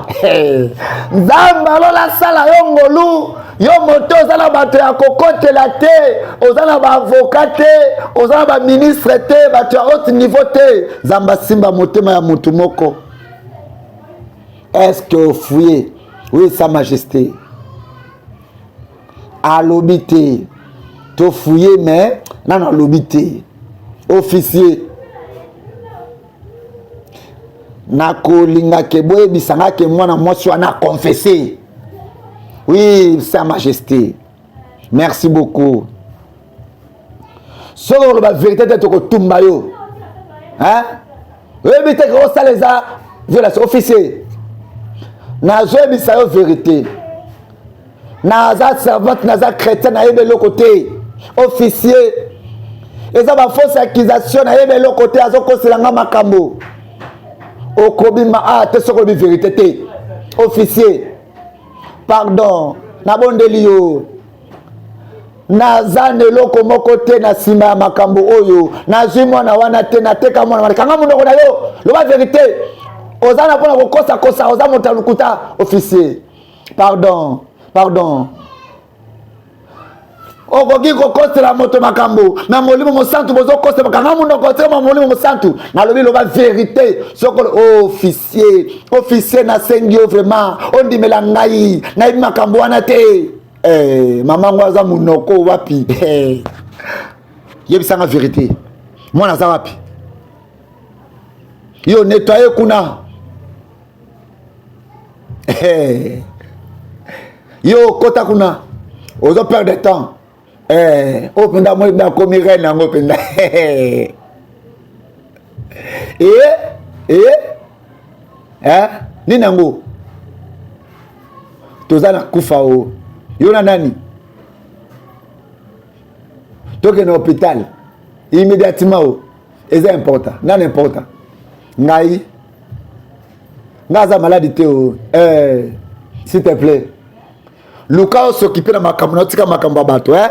Nzambe alola asala yo ngolu, yo moto oza na bato ya kokotela te, oza na baavoka te, oza na baministre te, bato ya haute niveau te. Nzambe asimba motema ya motu moko. Est-ce que ofouye? Oui, sa majesté alobi te tofouye, mais nano alobi te. Officier, nakolinga ke boyebisa nga ke mwana mwasi wana aconfesse. Oui, sa majesté, merci beaucoup. Soki okoloba vérité te, tokotumba yo. Oyebi te ke osala eza violation. Officier, nazoyebisa yo vérité, naza servante, naza chrétien, nayebi eloko te. Officier, eza bafausse accusation, nayebi eloko te, azokosela nga makambo. Okobima a te soki olobi vérité te. Officier, pardon, nabondeli yo, naza na eloko moko te na nsima ya makambo oyo. Nazwi mwana wana te, nateka mwana wana. Kanga monoko na yo, loba vérité. Oza na mpona kokosakosa, oza moto ya lokuta. Officier, pardon, pardon. Okoki kokosela moto makambo na molimo mosantu, bozokosela. Kanga monoko, tika molimo mosantu. Nalobi loba vérité. Soko officier, officier, nasengi yo vraiment, ondimela ngai, nayebi makambo wana te. Eh, mama ngo aza monoko wapi? Eh, yebisanga vérité, mwana aza wapi? Yo nettoye kuna. Eh, yo okota kuna, ozo perdre temps. Eh, oyo mpenza moi nakomi reine yango mpenza. Eh, eh, eh, nini yango toza na kufa o yo na nani? Tokende hôpital immédiatement o eza important. Nani important? Ngai, ngai aza maladi te o. Eh, s'il te plaît, luka osokipe na makambo na otika makambo ya bato. Eh?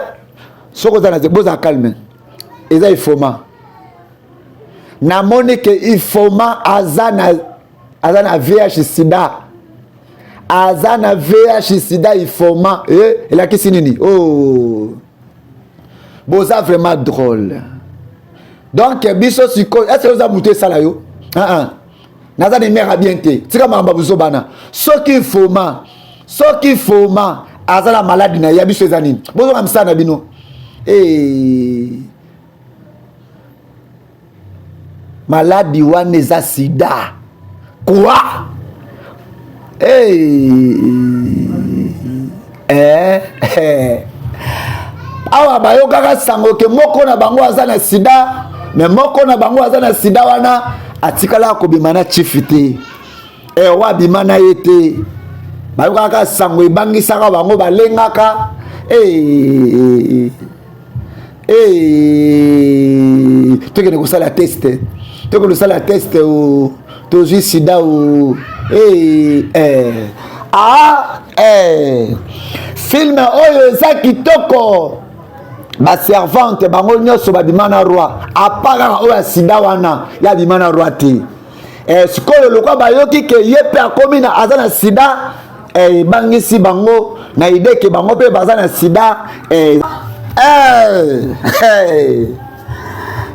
Soki oza na bozala calme, eza ifoma. Namoni ke ifoma aza na VIH sida, aza na VIH sida ifoma. Eh, elakisi nini? Oh, boza vraiment drôle. Donc biso sikoyo, est ce oza moto esala yo? Uh -uh. Naza na mare bien te, tika makambo ya bozobana. Soki foma aza na maladi na ye, ya biso eza nini? Bozonga misala na bino. Hey. Maladi wana eza sida quoi? Hey. Eh, eh. Awa bayokaka sango ke moko na bango aza na sida, me moko na bango aza na sida wana atikala kobima na chief te. Ewa abima na ye te. Bayokaka sango, ebangisaka bango, balengaka. Hey. Hey. Tokende kosala test, tokende kosala test o tozwi sida o. Hey. Eh. Ah, eh. Film oyo eza kitoko. Baservante bango nyonso babima na roi, apa kaka oyo ya sida wana ye abima na roi te. Eh, sikoyo lokwa bayoki ke ye mpe akomi na aza na sida, eh, ebangisi bango na idée ke bango mpe baza na sida. Eh, eh, eh.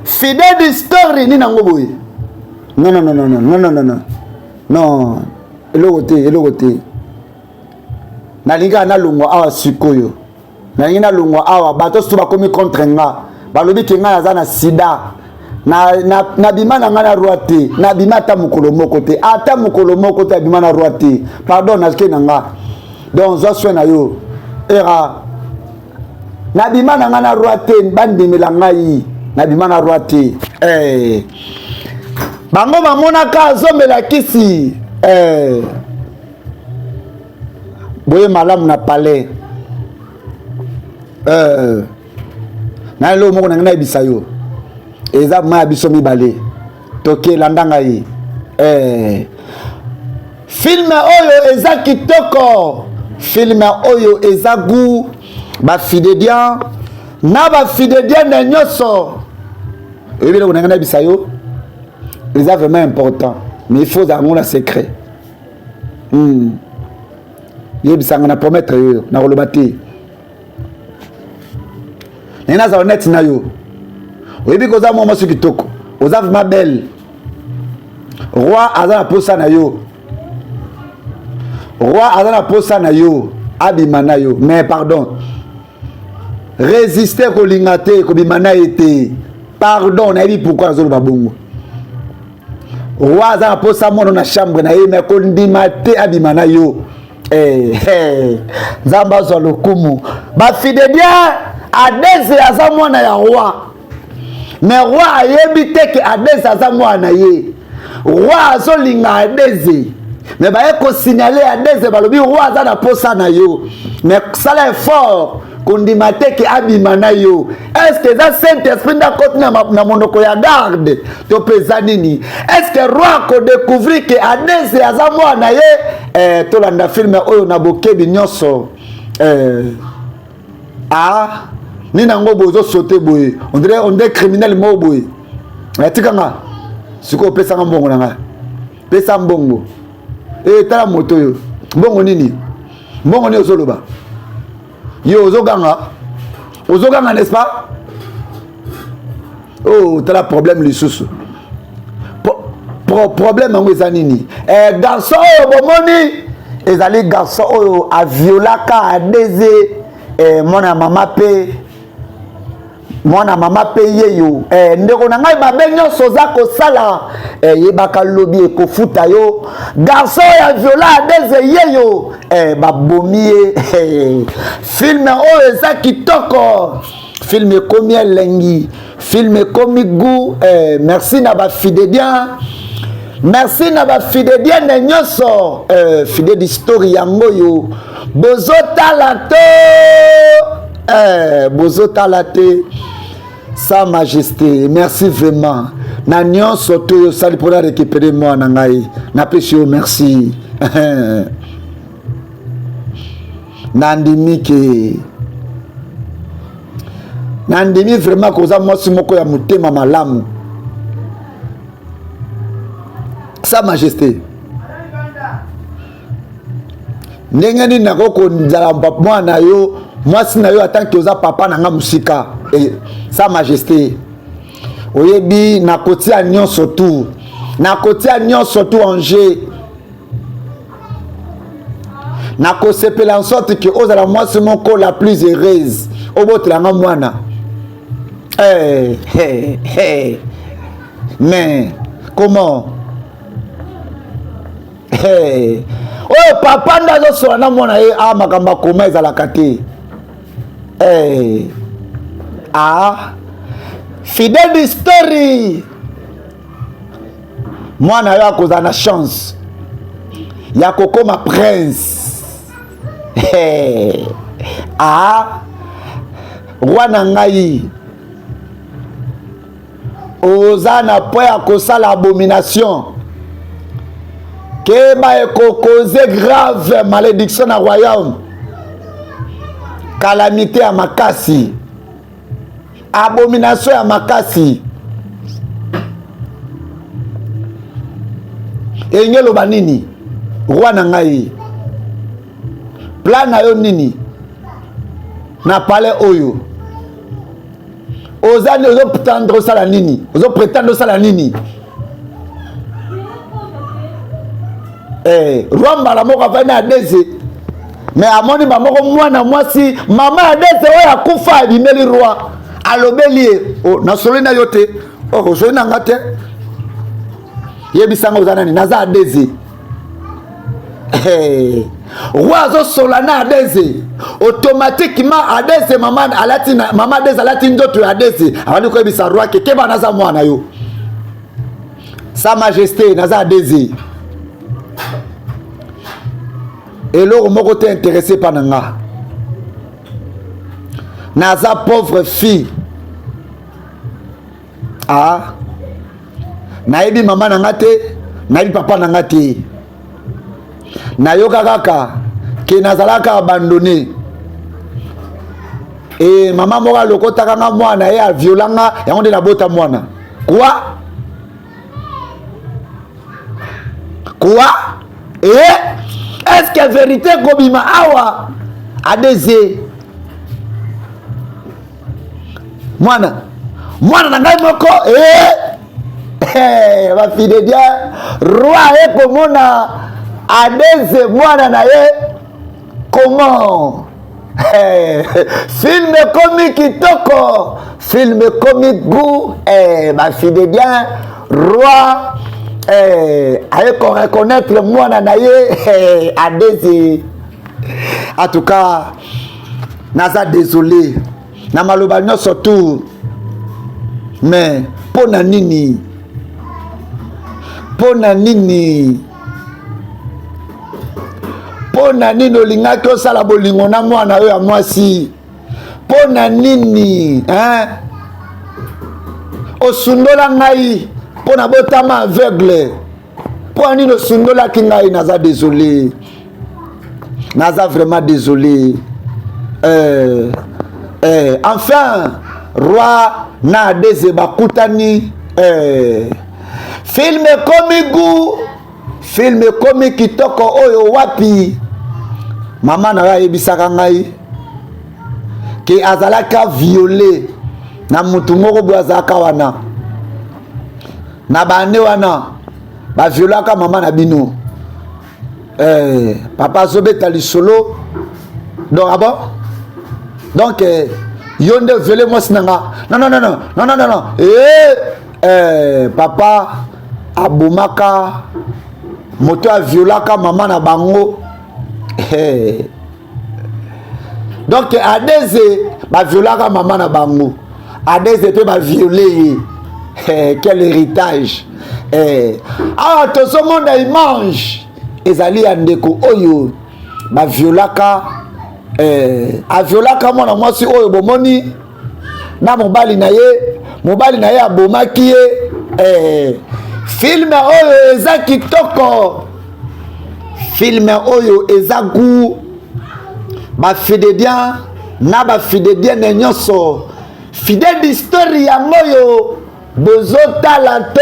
Fidèle story nini yango boye? Non, non, non, non, non, non, non, non, non, eloko te, eloko te. Nalingi kaka nalongwa awa sikoyo, nalingi nalongwa awa. Bato susu bakomi contre nga, balobi ke ngai naza na sida. Nabima na ngai na roi te, nabima ata mokolo moko te, ata mokolo moko te abima na roi te. Pardon, nake na nga. Donc zwa soin na yo era. Nabima na ngai na roi te, bandimela ngai nabima na roi te eh. Bango bamonaka azomela kisi eh. Boye malamu na palais eh. Na eloko moko na ngai nayebisa yo, eza ma ya biso mibale, toke landa ngai eh. Filme oyo eza kitoko, filme oyo eza goût. Bafidedian na bafidedienne nyonso, oyebi eloko na ngai nayebisa yo, eza vraiment important, mais il faut ozala yango na secret. Yebisanga na promettre yo, nakoloba te. Ndenge nazala honnête na yo, oyebi koza mwa mwasi kitoko, oza vraiment belle. Roi aza na posa na yo, roi aza na posa na yo, abima na yo, mais pardon, résister kolinga te, kobima na ye te, pardon. Nayebi pourquoi nazoloba bongo. Roi aza na posa mwana na chambre na ye, mais kondima te abima na yo. Eh, eh, Nzambe azwa lokumu. Bafidedien, Adeze aza mwana ya roi, mais roi ayebi te ke Adeze aza mwana na ye. Roi azolinga Adeze, mais baye kosignale Adeze, balobi roi aza na posa na yo, mais sala effort kondima te ke abima na yo. Est-ce eza Saint Esprit nde akoti na monoko ya garde to mpe eza nini? Est-ce roi akodécouvrir ke Adeze aza mwana na ye? Tolanda filme oyo na bokebi nyonso. Ah, nini yango boye ozosote boye, on dirait criminel moko boye. Atikanga sikoyo, opesanga mbongo na ngai, pesa mbongo. Tala moto oyo, mbongo nini? Mbongo nini ozoloba yo? Ozoganga, ozoganga, n'est-ce pas? Oh, tala problème lisusu. Problème yango eza nini? Garçon oyo bomoni ezali garçon oyo aviolaka Adeze, mwana ya mama mpe mwana mama mpe yeyo. Ndeko na ngai, mabe nyonso oza kosala, yebaka lobi ekofuta yo. Garçon oyo aviola Adeze yeyo, babomi ye. Filme oyo eza kitoko, filme ekomi elengi, filme ekomi goût. Merci na bafidedien, merci na bafidedienne nyonso. Fidèle d'historie yango oyo bozotala to bozotala te. Sa Majesté, merci vraiment na nyonso to oyo osali mpona récupérer mwana ngai. Napesi yo merci. Nandimi ke nandimi vraiment koza mwasi moko ya motema malamu. Sa Majesté, ndenge nini nakoki kozala mwana na yo, mwasi na yo, atanke oza papa na nga mosika? Sa Majesté, oyebi nakotia nyonso tu, nakotia nyonso tu en jeu. Nakosepela en sorte ke ozala mwasi moko la plus heureuse, obotelanga mwana. Hey, hey, hey. Mais comment? Hey. Oyo papa nde azosola na mwana ye. A makambo akoma ezalaka te. Hey. Ah, fidèle story, mwana yo akozala na chance ya kokoma prince. Hey. Ah, roi na ngai, oza na point ya kosala abomination, keba, ekokoze grave malédiction na royaume, calamité ya makasi, abomination ya makasi. Elingi eloba nini, roi na ngai? Plan na yo nini na palais oyo? Oza ozoprétendre osala nini? Ozoprétendre osala nini? Roi mbala moko afandi na Adeze, mais amoni bamoko mwana mwasi mama ya Adeze oyo akufa abimeli roi, alobeli ye. Oh, nasoli na yo te. Oh, osoli na nga te. Yebisanga oza nani? Naza Adeze. Hey. Roi azosola na Adeze, automatiquement Adeze mama alati na mama Adeze alati ndoto ya Adeze, abandi koyebisa roi ke keba naza mwana yo. Sa majesté naza Adeze. Eloko moko te intéressé pa na nga. Naza pauvre fille. Ah. Nayebi mama na nga te, nayebi papa na nga te. Nayoka kaka ke nazalaka abandonne. E mama moko alokotaka nga mwana ye aviola nga, yango nde nabota mwana. Quoi? Quoi? E est-ce que vérité ekobima awa? Adeze mwana mwana na ngai moko eh! Eh, bafidedia roi aye komona adeze mwana na ye comment eh, film ekomi kitoko film ekomi gout eh, bafidedien roi eh, aye koreconnaitre mwana na ye eh, adeze en tout cas naza désolé na maloba nyonso tout mais mpo na nini mpo na nini mpo na nini olingaki osala bolingo na mwana oyo ya mwasi mpo na nini hein? osundola ngai mpo na botama aveugle mpo na nini osundolaki ngai naza désolé naza vraiment désolé euh, euh, enfin roi na adeze bakutani euh, film ekomi gout film ekomi kitoko oyo wapi mama na yo ayebisaka ngai ke azalaka viole na motu moko boye azalaka wana na baane wana baviolaka mama na bino eh, papa azobeta lisolo donc abo ah donc eh, yo nde viole mwasi na nga non non non non non non non eh, eh, papa abomaka moto aviolaka mama na bango eh. Donc adeze baviolaka mama na bango, adeze mpe baviole ye. Eh, quel héritage eh. Awa tozomona image ezali ya ndeko oyo baviolaka eh, aviolaka mwana mwasi oyo bomoni na mobali na ye, mobali na ye abomaki ye eh. Filme oyo eza kitoko, filme oyo eza gout. Bafidedien na bafidedienne nyonso, fidèle d'histoire yango oyo bozotala te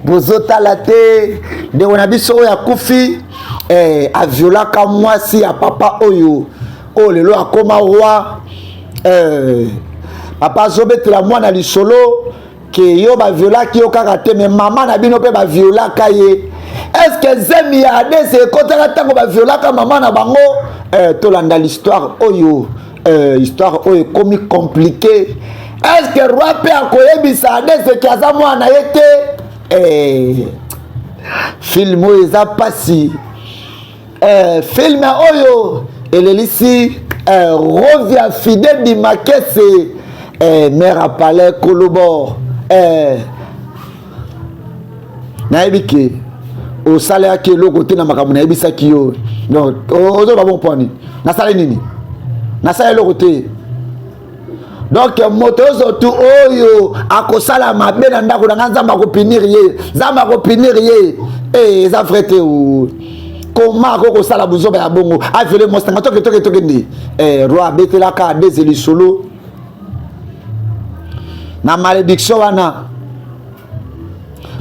bozotala te ndeko na biso oyo akufi eh, aviolaka mwasi ya papa oyo oyo lelo akoma roi eh, papa azobetela mwana lisolo ke yo baviolaki yo kaka te me mama na bino mpe baviolaka ye estce zemi ya adese ekotaka ntango baviolaka mama na bango eh, tolanda l'histoire oyo eh, histoire oyo ekomi compliqué estce roi mpe akoyebisa adese ke aza mwana na ye te eh, filme oyo eza mpasi eh, filme oyo elelisi eh, rovia fidel dimakese eh, mare ya palais kolobor eh, nayebi ke osalelaki eloko te na makambo nayebisaki yo donc ozoba bongo mpo nini nasali nini nasali eloko te Donc moto ozo tu oyo akosala mabe na ndako na nga nzambe akopinir ye, nzambe akopinir ye. Eh, eza vrai te o. Comment akoki kosala buzoba ya bongo aviole mwasi nanga toke toke toke nde eh, roi abetelaka adeze lisolo na malédiction wana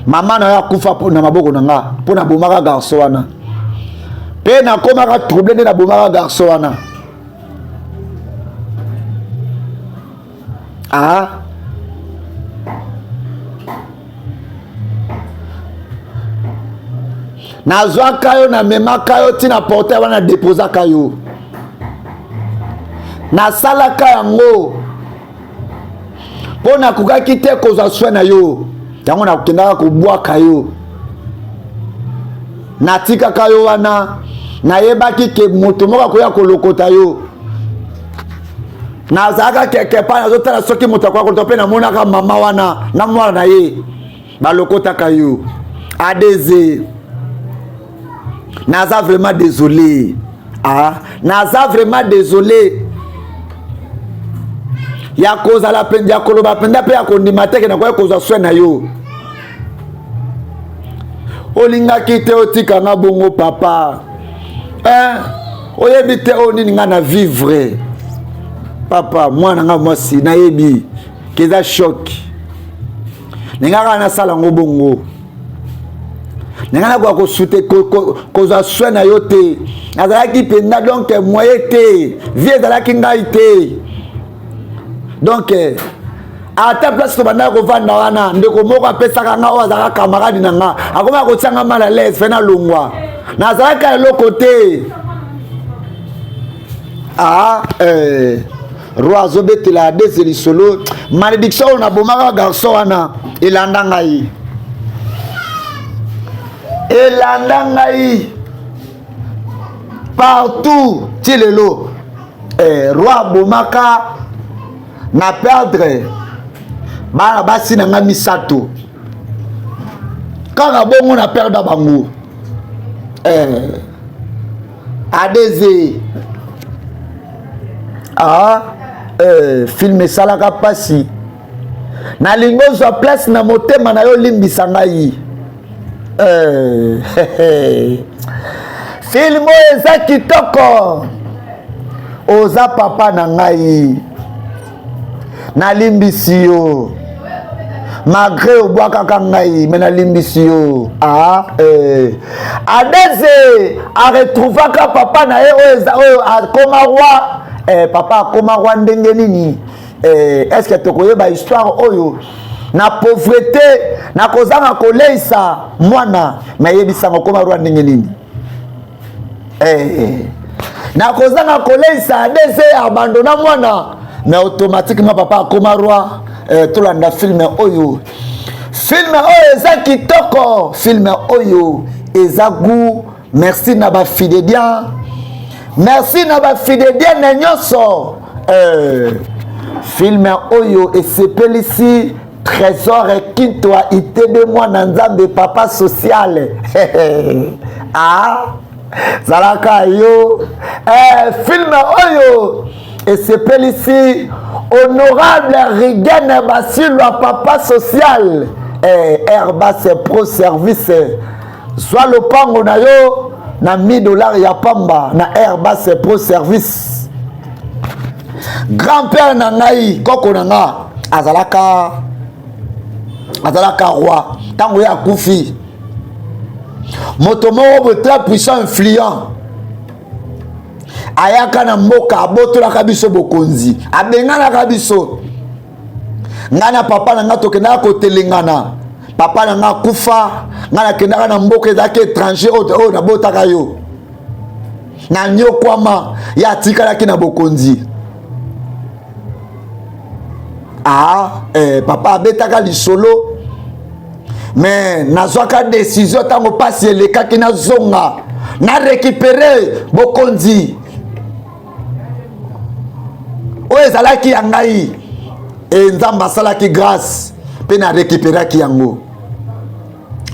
mama na yo akufa na maboko na nga mpo nabomaka garçon wana mpe nakomaka trouble nde nabomaka garçon wana Ah. Nazwaka yo namemaka yo ntina portail wana deposaka yo nasalaka yango mpo nakokaki te kozwa soin na yo yango nakokendaka kobwaka yo. Natikaka yo wana, nayebaki ke moto moko akoya kolokota yo. Nazalaka quelque part, nazotala soki moto akoya kolokota, mpe namonaka mama wana na mwana na ye balokotaka yo. Adz, naza vraiment désolé. Ah, naza vraiment désolé ya kozala mpenza, ya koloba mpenza mpe ya kondima teke nakoki kozwa soin na yo. Olingaki te otika nga bongo, papa, eh, oyebi te oyo nini nga na vivre, papa. Mwana nga mwasi, nayebi ke eza choc. Ningaka nasala yango bongo, ndenge nakoka kosute kozwa soin na yo te. Nazalaki mpenza donc moyen te, vie ezalaki ngai te. Donc ata place tobandaka kovanda wana, ndeko moko apesaka nga, oyo azalaka camarade na nga, akomaka kotia nga mal à l'aise, fe nalongwa. Nazalaka eloko te. Ah, eh, roi azobetela Adeze lisolo. Malédiction oyo nabomaka garçon wana elanda ngai, elanda ngai partout ti lelo. Eh, roi abomaka na perdre bana basi na ngai misato kaka bongo, na perdre bango. Eh, Adeze, ah, eh, film esalaka mpasi. Nalingi ozwa place na motema na yo, olimbisa ngai. Eh, film oyo eza kitoko. Oza papa na ngai, nalimbisi yo malgré obwakaka ngai, me nalimbisi yo. Ah, eh. Adeze aretrouvaka papa na ye oyo eza oyo akoma roi. Eh, papa akoma roi ndenge nini? Eh, est ce que tokoyeba histoire oyo na pauvreté, na kozanga koleisa mwana? Me yebisanga, okoma roi ndenge nini? Eh, na kozanga koleisa, Adeze abandona mwana, mais automatiquement papa akoma roi. Eh, tolanda film oyo. Film oyo eza kitoko, film oyo eza goût. Merci na bafidédian, merci na bafidédienne nyonso. Eh, film oyo esepelisi Trésor Kintwa Itebe, mwana Nzambe, papa social. Ah, zalaka yo. Eh, film oyo esepelisi honorable Rigene Basilwa, papa social. Eh, Airbus Pro Service, zwa lopango na yo na 1000 $ ya pamba na Airbus Pro Service. Grand-père na ngai, koko na nga, azalaka roi. Ntango ye akufi, moto moko boye très puissant, influent, ayaka na mboka, abotolaka biso bokonzi, abenganaka biso. Ngai na papa na ngai tokendaka kotelengana. Papa na ngai akufa, ngai nakendaka na mboka ezalaki étranger oyo nabotaka yo, nanyokwama. Ye atikalaki na bokonzi. Ah, eh, papa abetaka lisolo, me nazwaka décision ntango mpasi elekaki, nazonga na récupérer bokonzi oyo ezalaki ya ngai. E Nzambe asalaki grâce mpe na récupéraki yango.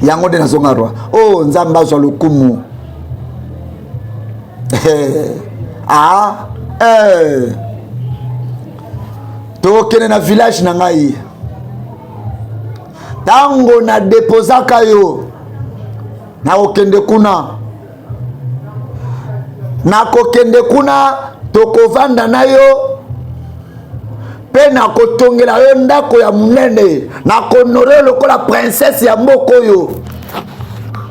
Yango nde nazonga roi. O oh, Nzambe azwa lokumu. Ah, eh. Tokende na village na ngai. Ntango nadepozaka yo, nakokende kuna, nakokende kuna, tokovanda na yo mpe nakotongela yo ndako ya monene, nakohonorer yo lokola princesse ya mboka oyo,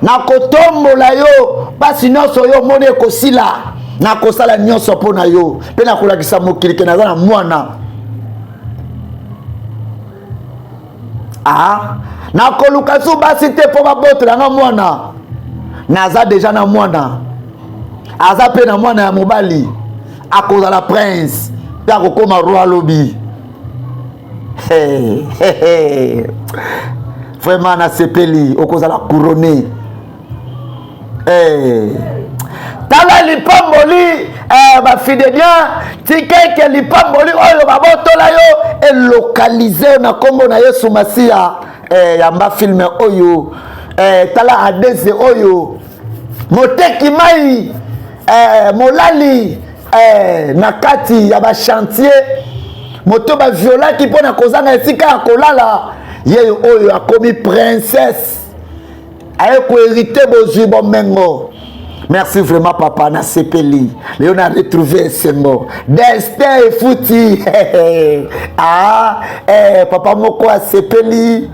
nakotombola yo. Mpasi nyonso oyo omoni ekosila. Nakosala nyonso mpo na yo mpe nakolakisa mokili ke naza na mwana. Ah, nakoluka su basi te mpo babotela mwana. Naza déjà na mwana, aza mpe na mwana ya mobali, akozala prince mpe akokóma roi alobi. Hey, hey, hey. Vraiment nasepeli, okozala couronné. Eh. Tala lipamboli eh, bafidelien tika eke lipamboli oyo babotola yo elokalize yo na nkombo na Yesu Masiya. Eh, yamba filme oyo eh, tala adeze oyo moteki mai eh, molali eh, na kati ya bachantier, moto baviolaki mpo na kozanga esika ya kolala, ye oyo akomi princesse, aye koherite bozwi bomengo. Merci vraiment papa, nasepeli lelo na retrouve esengo, destin efuti. Ah, eh, papa moko asepeli,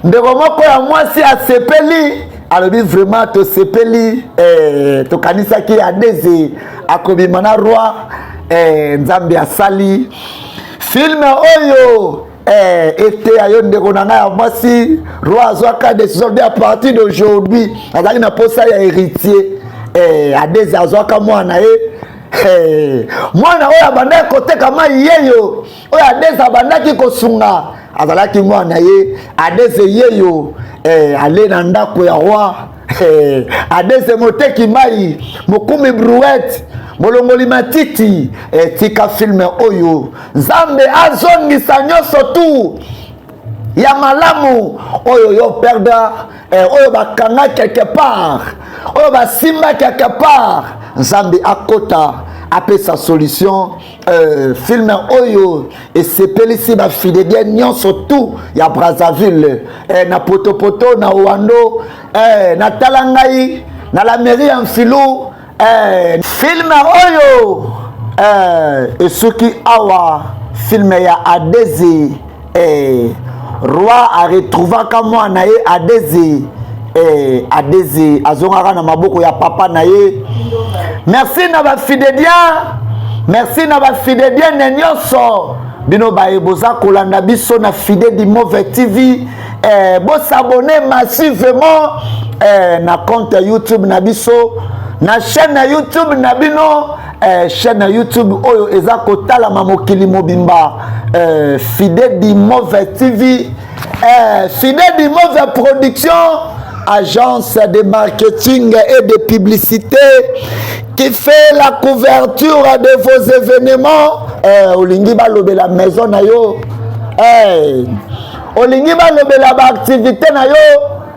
ndeko moko ya mwasi asepeli, alobi vraiment tosepeli eh, tokanisaki Adeze akobima na roi eh, Nzambe asali filme oyo eh, eteya yo ndeko na ngai ya mwasi. Roi azwaka décision de à partir d'aujourd'hui azalaki na posa ya héritier eh, Adeze azwaka mwana ye eh, mwana oyo abandaki koteka mai, yeyo oyo Adeze abandaki kosunga, azalaki mwana ye. Adeze yeyo eh, ale na ndako ya roi eh, Adeze moteki mai, mokumi brouette, molongoli matiti eh, tika filme oyo Nzambe azongisa nyonso tu ya malamu oyo yo perda eh, oyo bakanga quelque part, oyo basimba quelque part, Nzambe akota apesa solution. Film oyo esepelisi bafidélien nyonso tu ya Brazzaville eh, na Potopoto, na Owando eh, na tala ngai na la mairie ya Mfilu eh, film oyo eh, esuki awa. Film ya Adeze eh, roi aretrouvaka mwana ye Adeze eh, Adeze azongaka na maboko ya papa na ye. Merci na bafidélien, merci na bafidélienne nyonso, bino baye boza kolanda biso na Fide di Move TV eh, bos'abonner massivement eh, na compte ya YouTube na biso, na chaîne ya YouTube na bino eh, chaîne ya YouTube oyo eza kotalama mokili mobimba eh, Fide di Move TV eh, Fide di Move Production, agence de marketing et de publicité qui fait la couverture de vos événements eh, olingi balobela maison na yo eh, olingi balobela baactivité na yo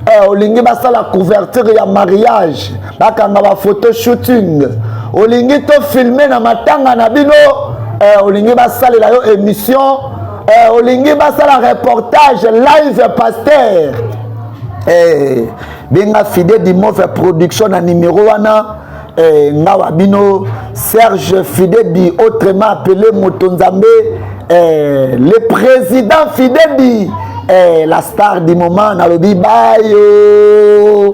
eh, olingi basala couverture ya mariage, bakanga bafoto shooting, olingi tofilme na matanga na bino eh, olingi basalela yo émission eh, olingi basala reportage live pasteur eh, benga Fide Dimove Production na numéro wana eh, nga wa bino Serge Fidedi, autrement appelé Moto Nzambe eh, le président Fidedi eh, la star du moment. Nalobi bayo.